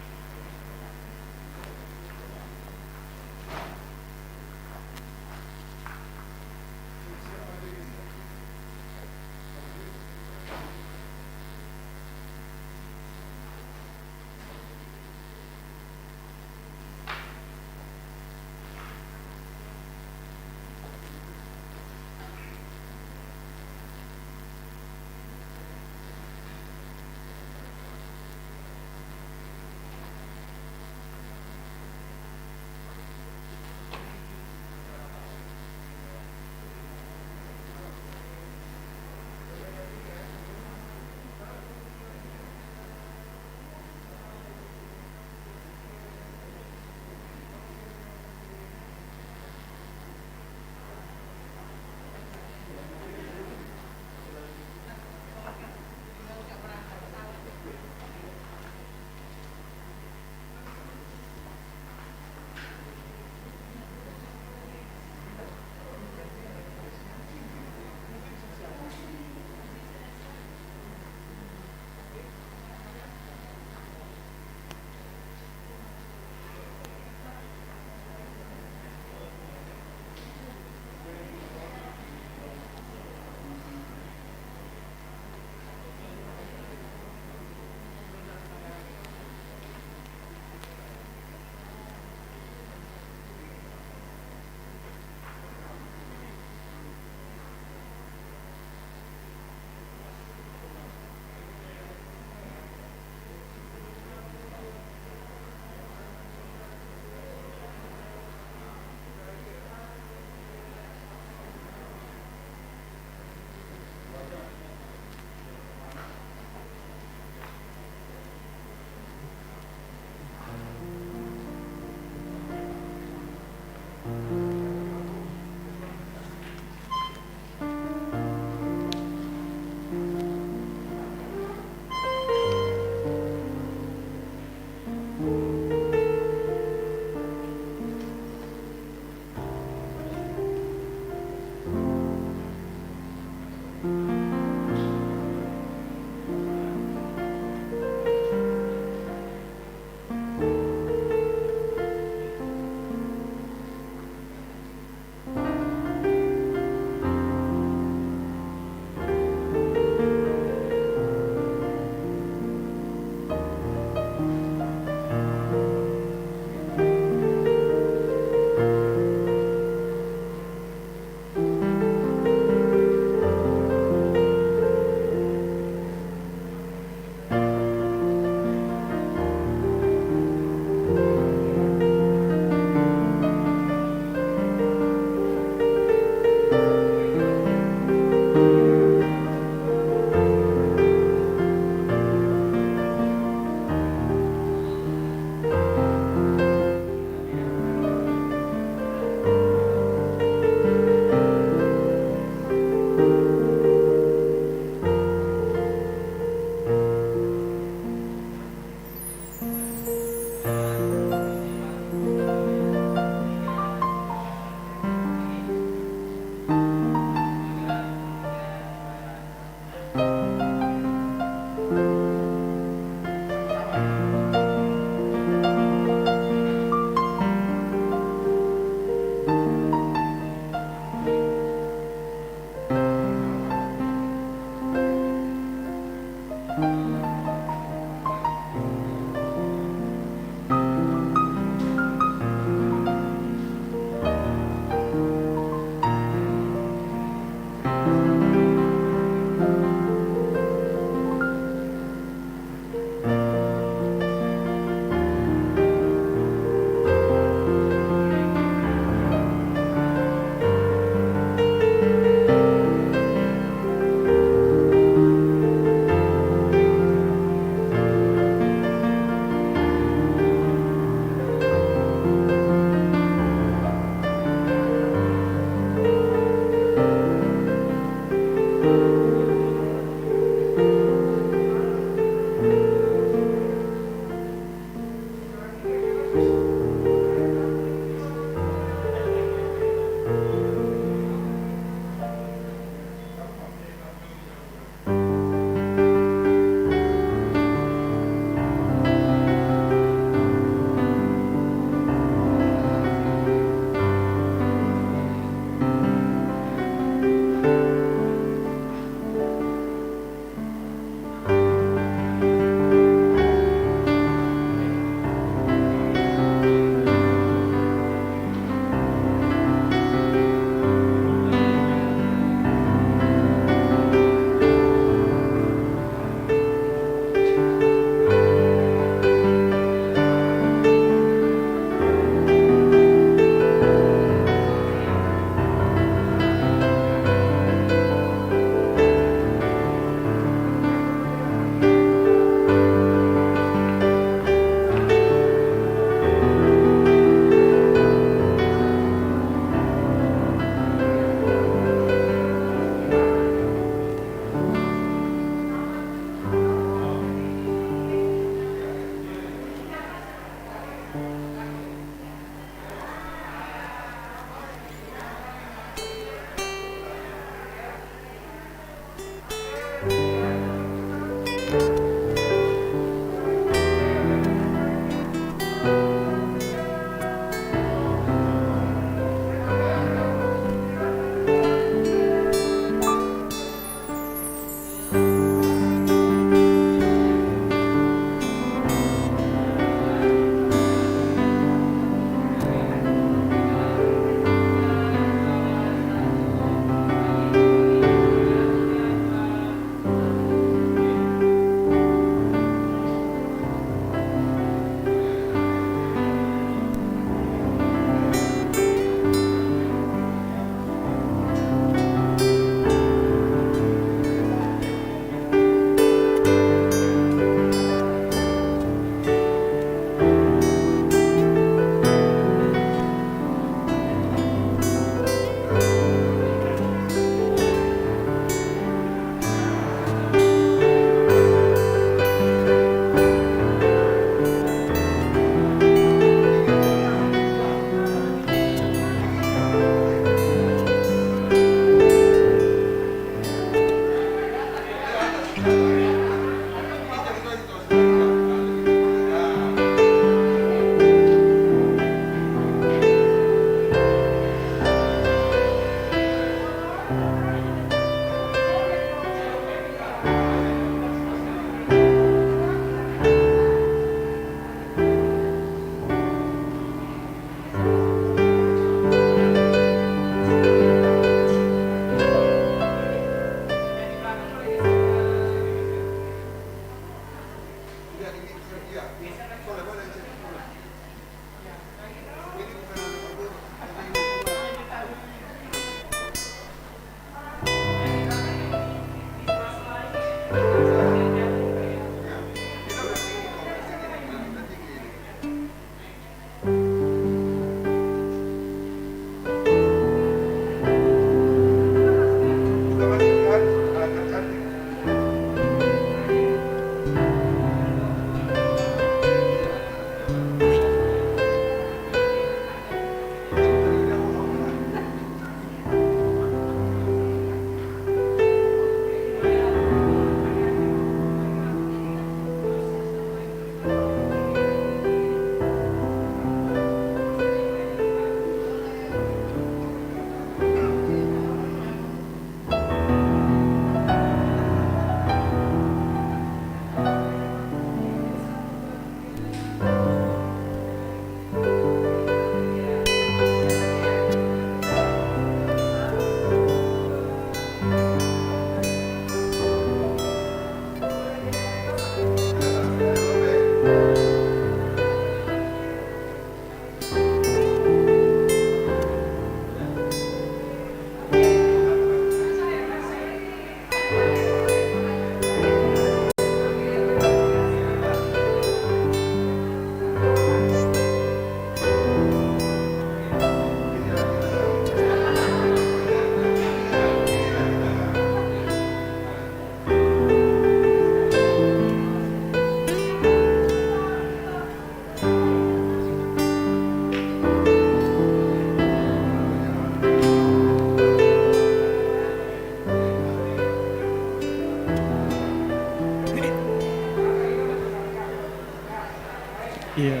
Iya.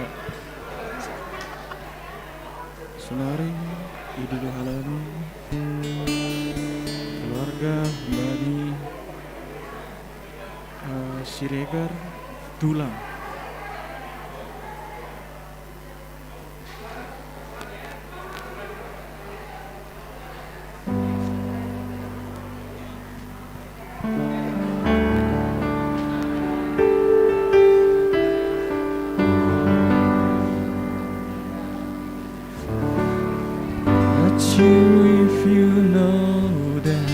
Sonari, i dolo halaman, keluarga bani, eh, Siregar Tulang. But you, if you know that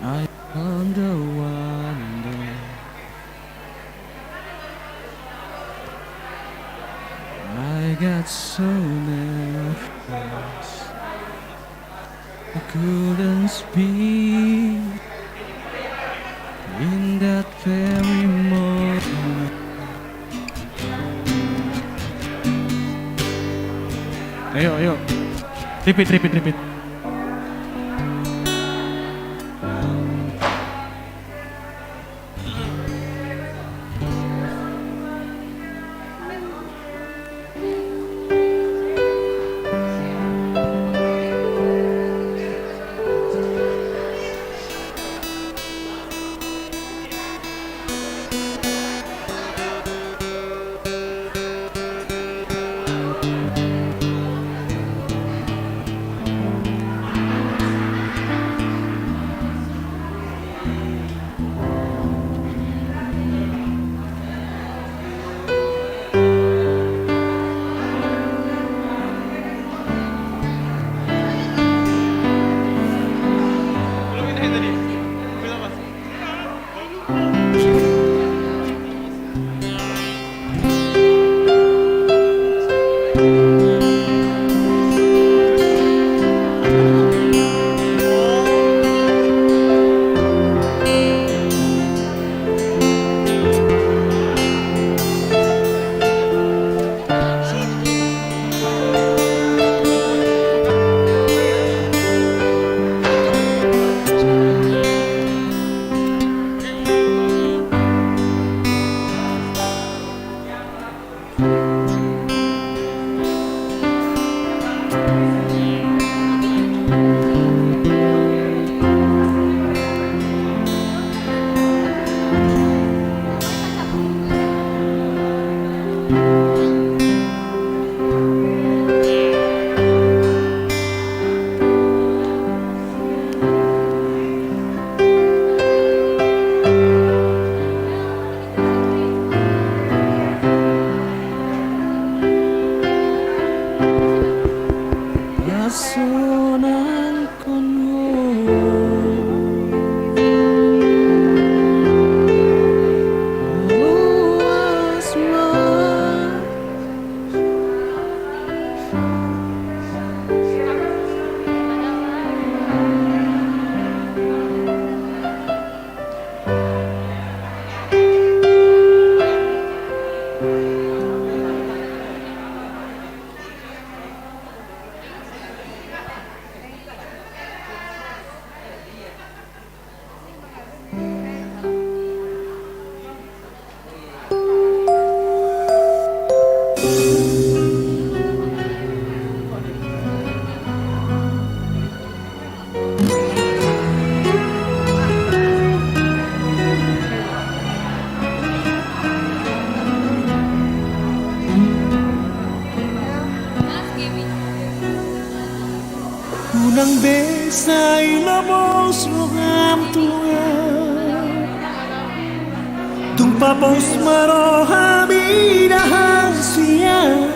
I wonder, wonder. I got so nervous, I couldn't speak in that very moment. Ayo, ayo. Repeat, repeat, repeat. Ay labos roham Tuhan. Tung papos ma roham ida hasian.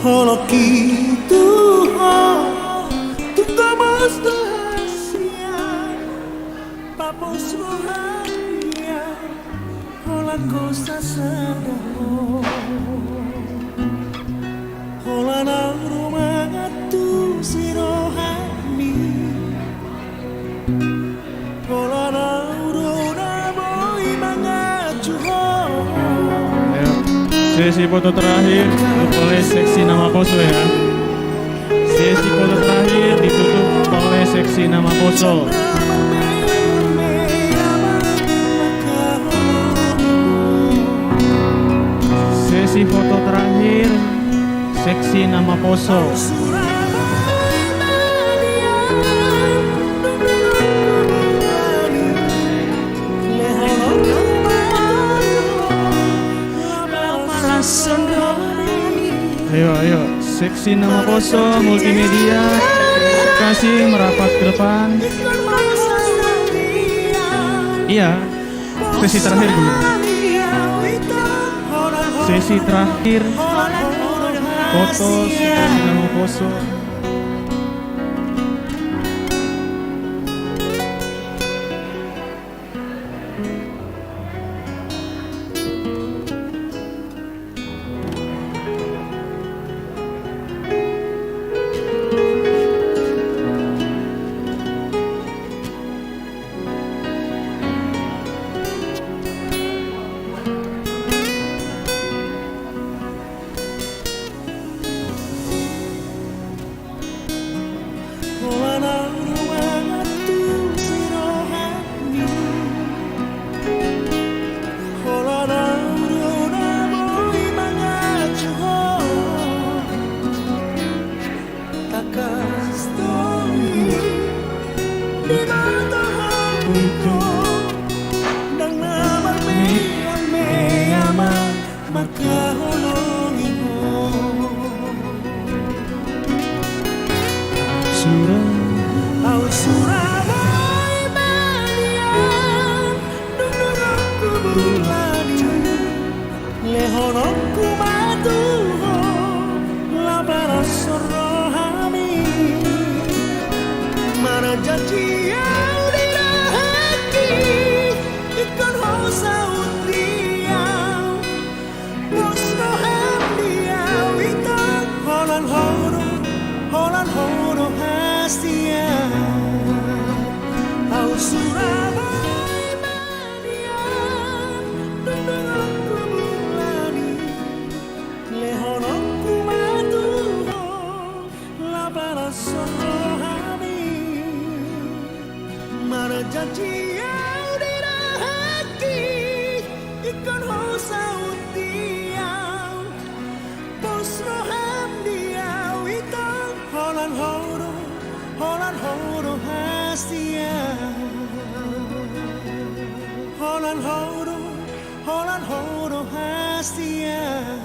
Holok i Tuhan, tung gomos da hasian. Papos roham ia, holan gosas sada ho. Holan auro mangatusi rohami. Holan auro na boi mangacuho. Ya. Sesi foto terakhir untuk oleh seksi nama Poso ya. Sesi foto terakhir ditutup oleh seksi nama Poso. Sesi foto terakhir seksi nama Poso. Ayo, ayo, seksi nama Poso multimedia. Kasih merapat ke depan. Iya, sesi terakhir dulu. Sesi terakhir. Foto seksi nama Poso. Makaholong i ho. Sura. Au sura mai manian, nung nurokku bulani. Lehononku ma tu ho, laparas rohami. Mana janji au di rohaki, ingkon ho saut di au. Pos roham di au ito, holan horo, holan horo hasian. Au sura mai manian, nung nurokku bulani. Lehononku ma tu ho, laparas rohami. Mana janji au di rohaki, ingkon ho saut di au. Pos roham di au ito, holan horo, holan horo hasian. Holan horo, holan horo hasian.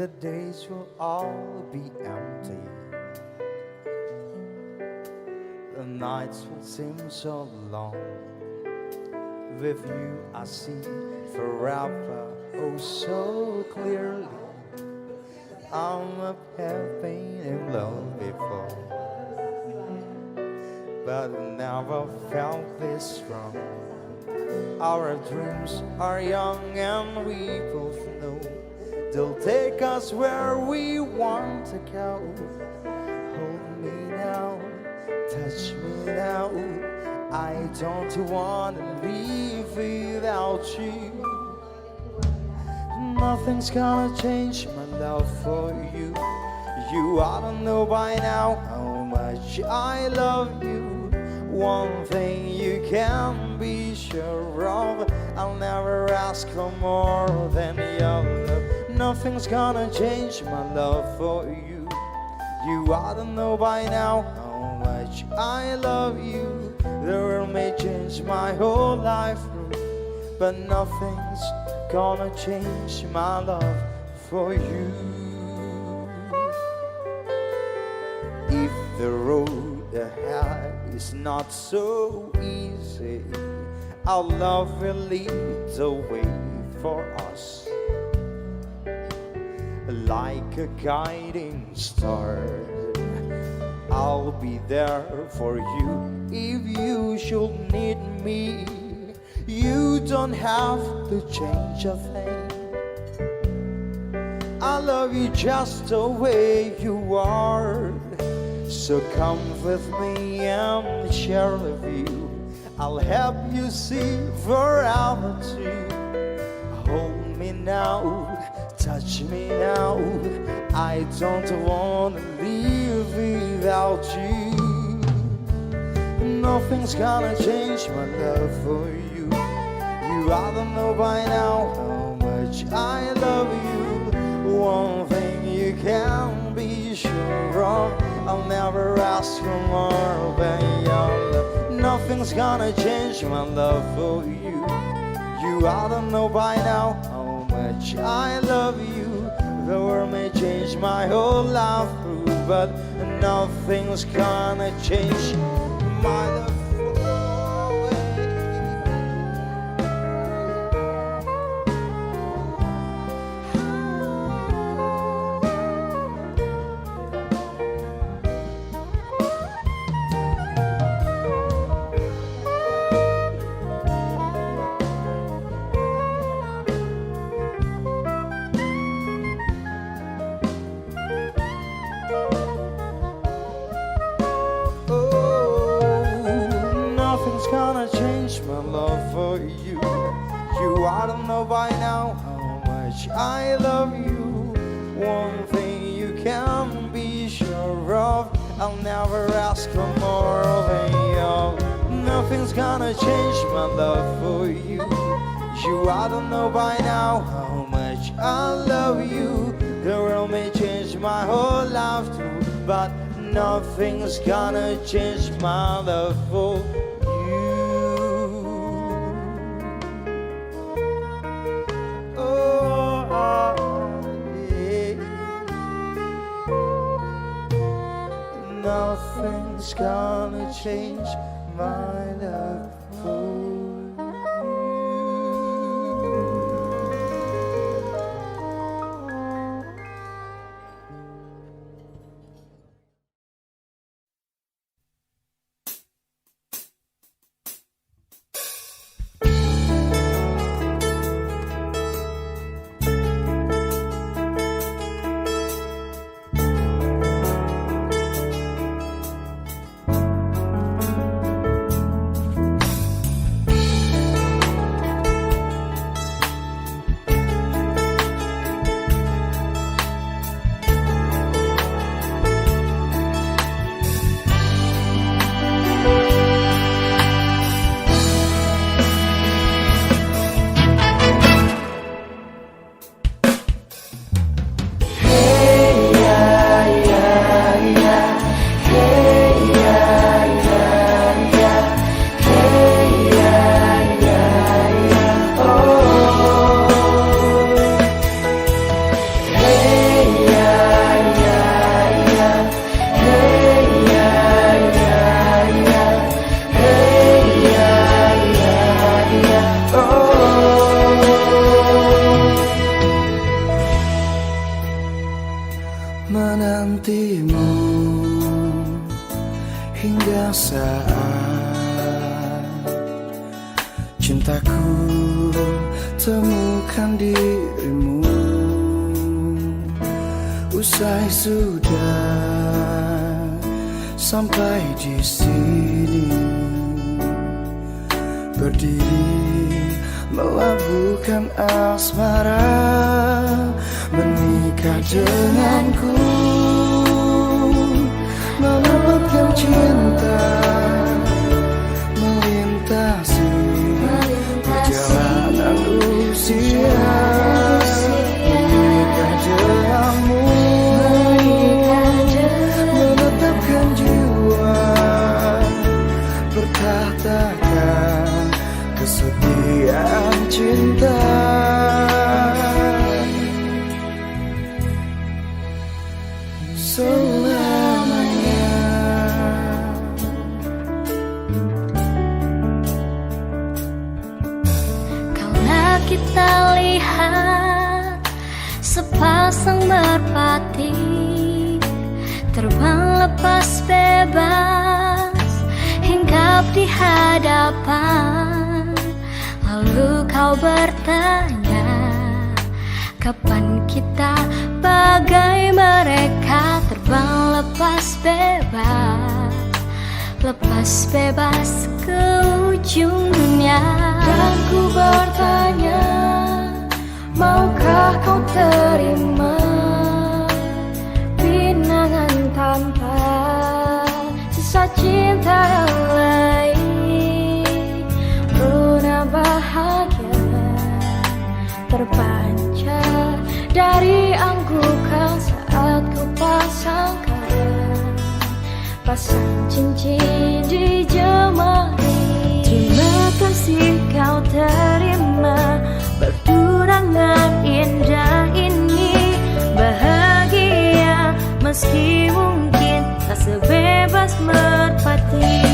The days will all be empty. The nights will seem so long. With you, I see forever, oh, so clearly. I have been in love before, but never felt this strong. Our dreams are young and we both know they'll take us where we want to go. Hold me now, touch me now. I don't wanna leave without you. Nothing's gonna change my love for you. You ought to know by now how much I love you. One thing you can be sure of, I'll never ask for more than your love. Nothing's gonna change my love for you. You ought to know by now how much I love you. The world may change my whole life, but nothing's gonna change my love for you. If the road ahead is not so easy, our love will lead the way for us. Like a guiding star, I'll be there for you if you should need me. You don't have to change a thing. I love you just the way you are. So come with me and share the view. I'll help you see forever too. Hold me now, touch me now. I don't wanna leave without you. Nothing's gonna change my love for you. You ought to know by now how much I love you. One thing you can be sure of, I'll never ask for more than your love. Nothing's gonna change my love for you. You ought to know by now how much I love you. The world may change my whole life through, but nothing's gonna change my love for you. Oh, nothing's gonna change my love for you. You ought to know by now how much I love you. One thing you can be sure of, I'll never ask for more than you. Nothing's gonna change my love for you. You ought to know by now how much I love you. The world may change my whole life through, but nothing's gonna change my love for you. Oh, yeah. Nothing's gonna change my love for you. Hingga saat cintaku temukan dirimu, usai sudah sampai di sini, berdiri melabuhkan asmara, menikah denganku, melepaskan cinta, melintasi perjalanan usia, menikah denganmu, menetapkan jiwa, bertahtakan kesetiaan cinta selamanya. Karena kita lihat sepasang merpati terbang lepas bebas, hinggap di hadapan. Lalu kau bertanya, kapan kita bagai mereka terbang lepas bebas, lepas bebas ke ujung dunia? Dan ku bertanya, maukah kau terima pinangan tanpa sisa cinta yang lain? Pernah bahagia terpancar dari anggukan saat ku pasangkan, pasang cincin di jemari. Terima kasih kau terima pertunangan indah ini, bahagia meski mungkin tak sebebas merpati.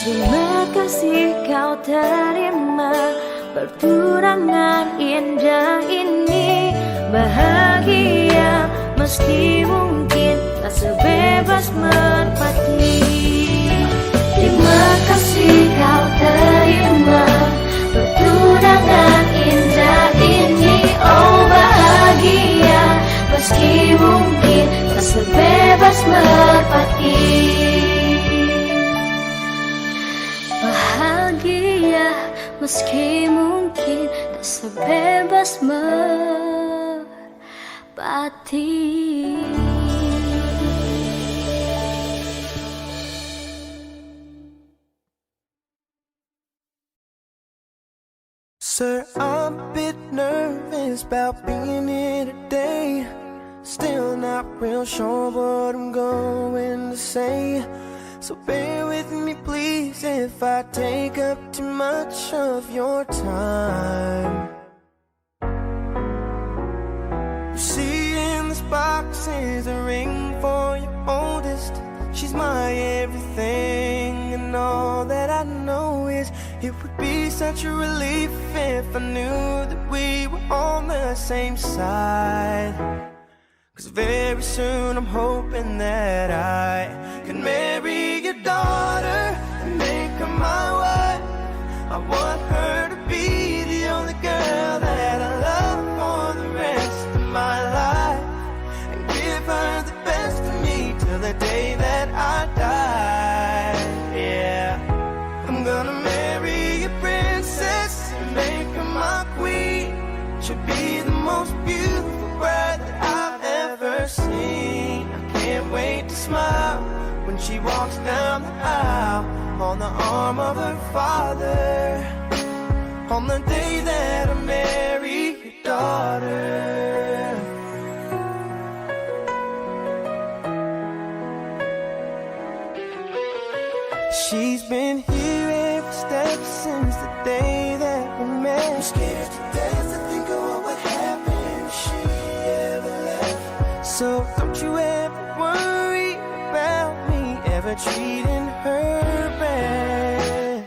Terima kasih kau terima pertunangan indah ini, bahagia meski mungkin tak sebebas merpati. Terima kasih kau terima pertunangan indah ini, oh bahagia meski mungkin tak sebebas merpati. Bahagia meski mungkin tak sebebas merpati. Sir, I'm a bit nervous about being here today. Still not real sure what I'm going to say. So bear with me, please, if I take up too much of your time. You see, in this box is a ring for your oldest. She's my everything, and all that I know is it would be such a relief if I knew that we were on the same side. 'Cause very soon I'm hoping that I can marry your daughter and make her my wife. I want her to be the only girl that I love for the rest of my life, and give her the best of me till the day that I die. Yeah, I'm gonna marry a princess and make her my queen. She'll be the most beautiful bride that I've ever seen. I can't wait to smile when she walks down the aisle on the arm of her father, on the day that I marry your daughter. She's been here every step since the day that we met. I'm scared to death to think of what would happen if she ever left. So don't you ever worry about Treating her bad.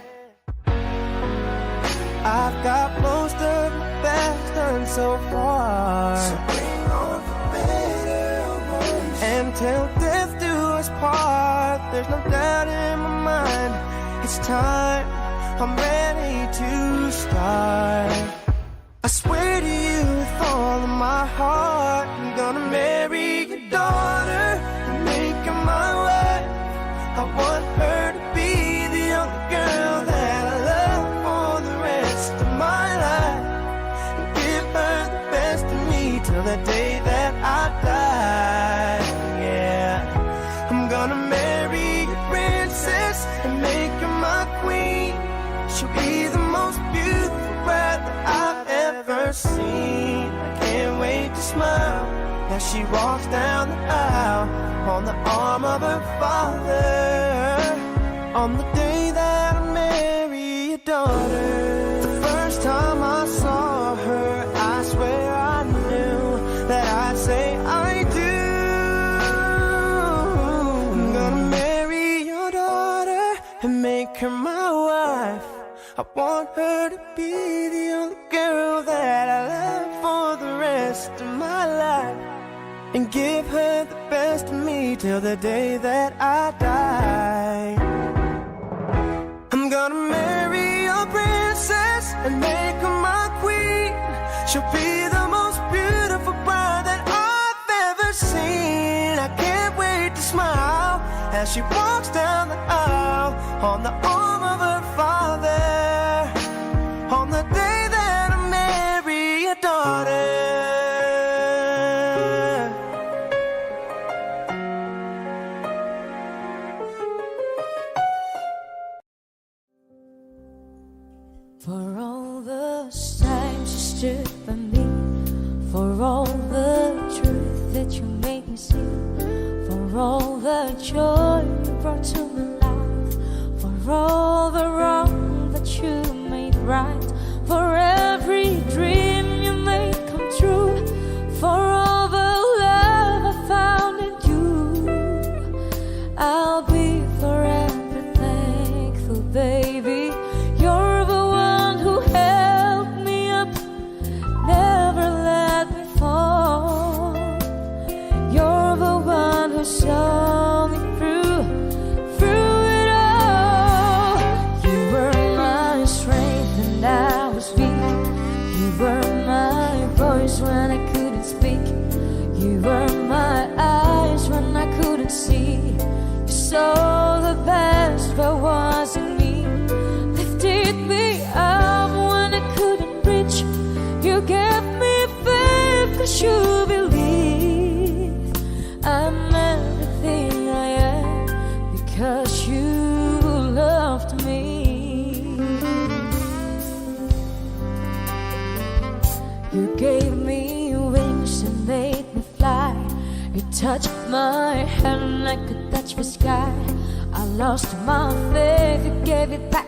I've got most of the best done so far. So bring on the better ones. And till death do us part, there's no doubt in my mind. It's time, I'm ready to start. I swear to you with all of my heart, I'm gonna marry your daughter and make her my wife. I want her to be the only girl that I love for the rest of my life. And give her the best of me till the day that I die. Yeah, I'm gonna marry your princess and make her my queen. She'll be the most beautiful bride that I've ever seen. I can't wait to smile as she walks down the aisle on the arm of her father. On the day that I marry your daughter, the first time I saw her, I swear I knew that I'd say I do. I'm gonna marry your daughter and make her my wife. I want her to be the only girl that I love for the rest of my life. And give her the best of me till the day that I die. I'm gonna marry a princess and make her my queen. She'll be the most beautiful bride that I've ever seen. I can't wait to smile as she walks down the aisle on the arm of her father. On the day that I marry your daughter. For all the times you stood by me, for all the truth that you made me see, for all the joy you brought to my life, for all the wrong that you made right, for every dream you made come true, for all the love I found in you, I'll be forever thankful, baby. You're the one who held me up, never let me fall. You're the one who saw me through, through it all. You were my strength and I was weak. You were my voice when I couldn't speak. You were my eyes when I couldn't see. You saw the best that was in me. Lifted me up when I couldn't reach. You gave me faith 'cause you believe. I'm everything I am because you loved me. You gave me wings and made me fly. You touched my hand like I touch the sky. I lost my faith, you gave it back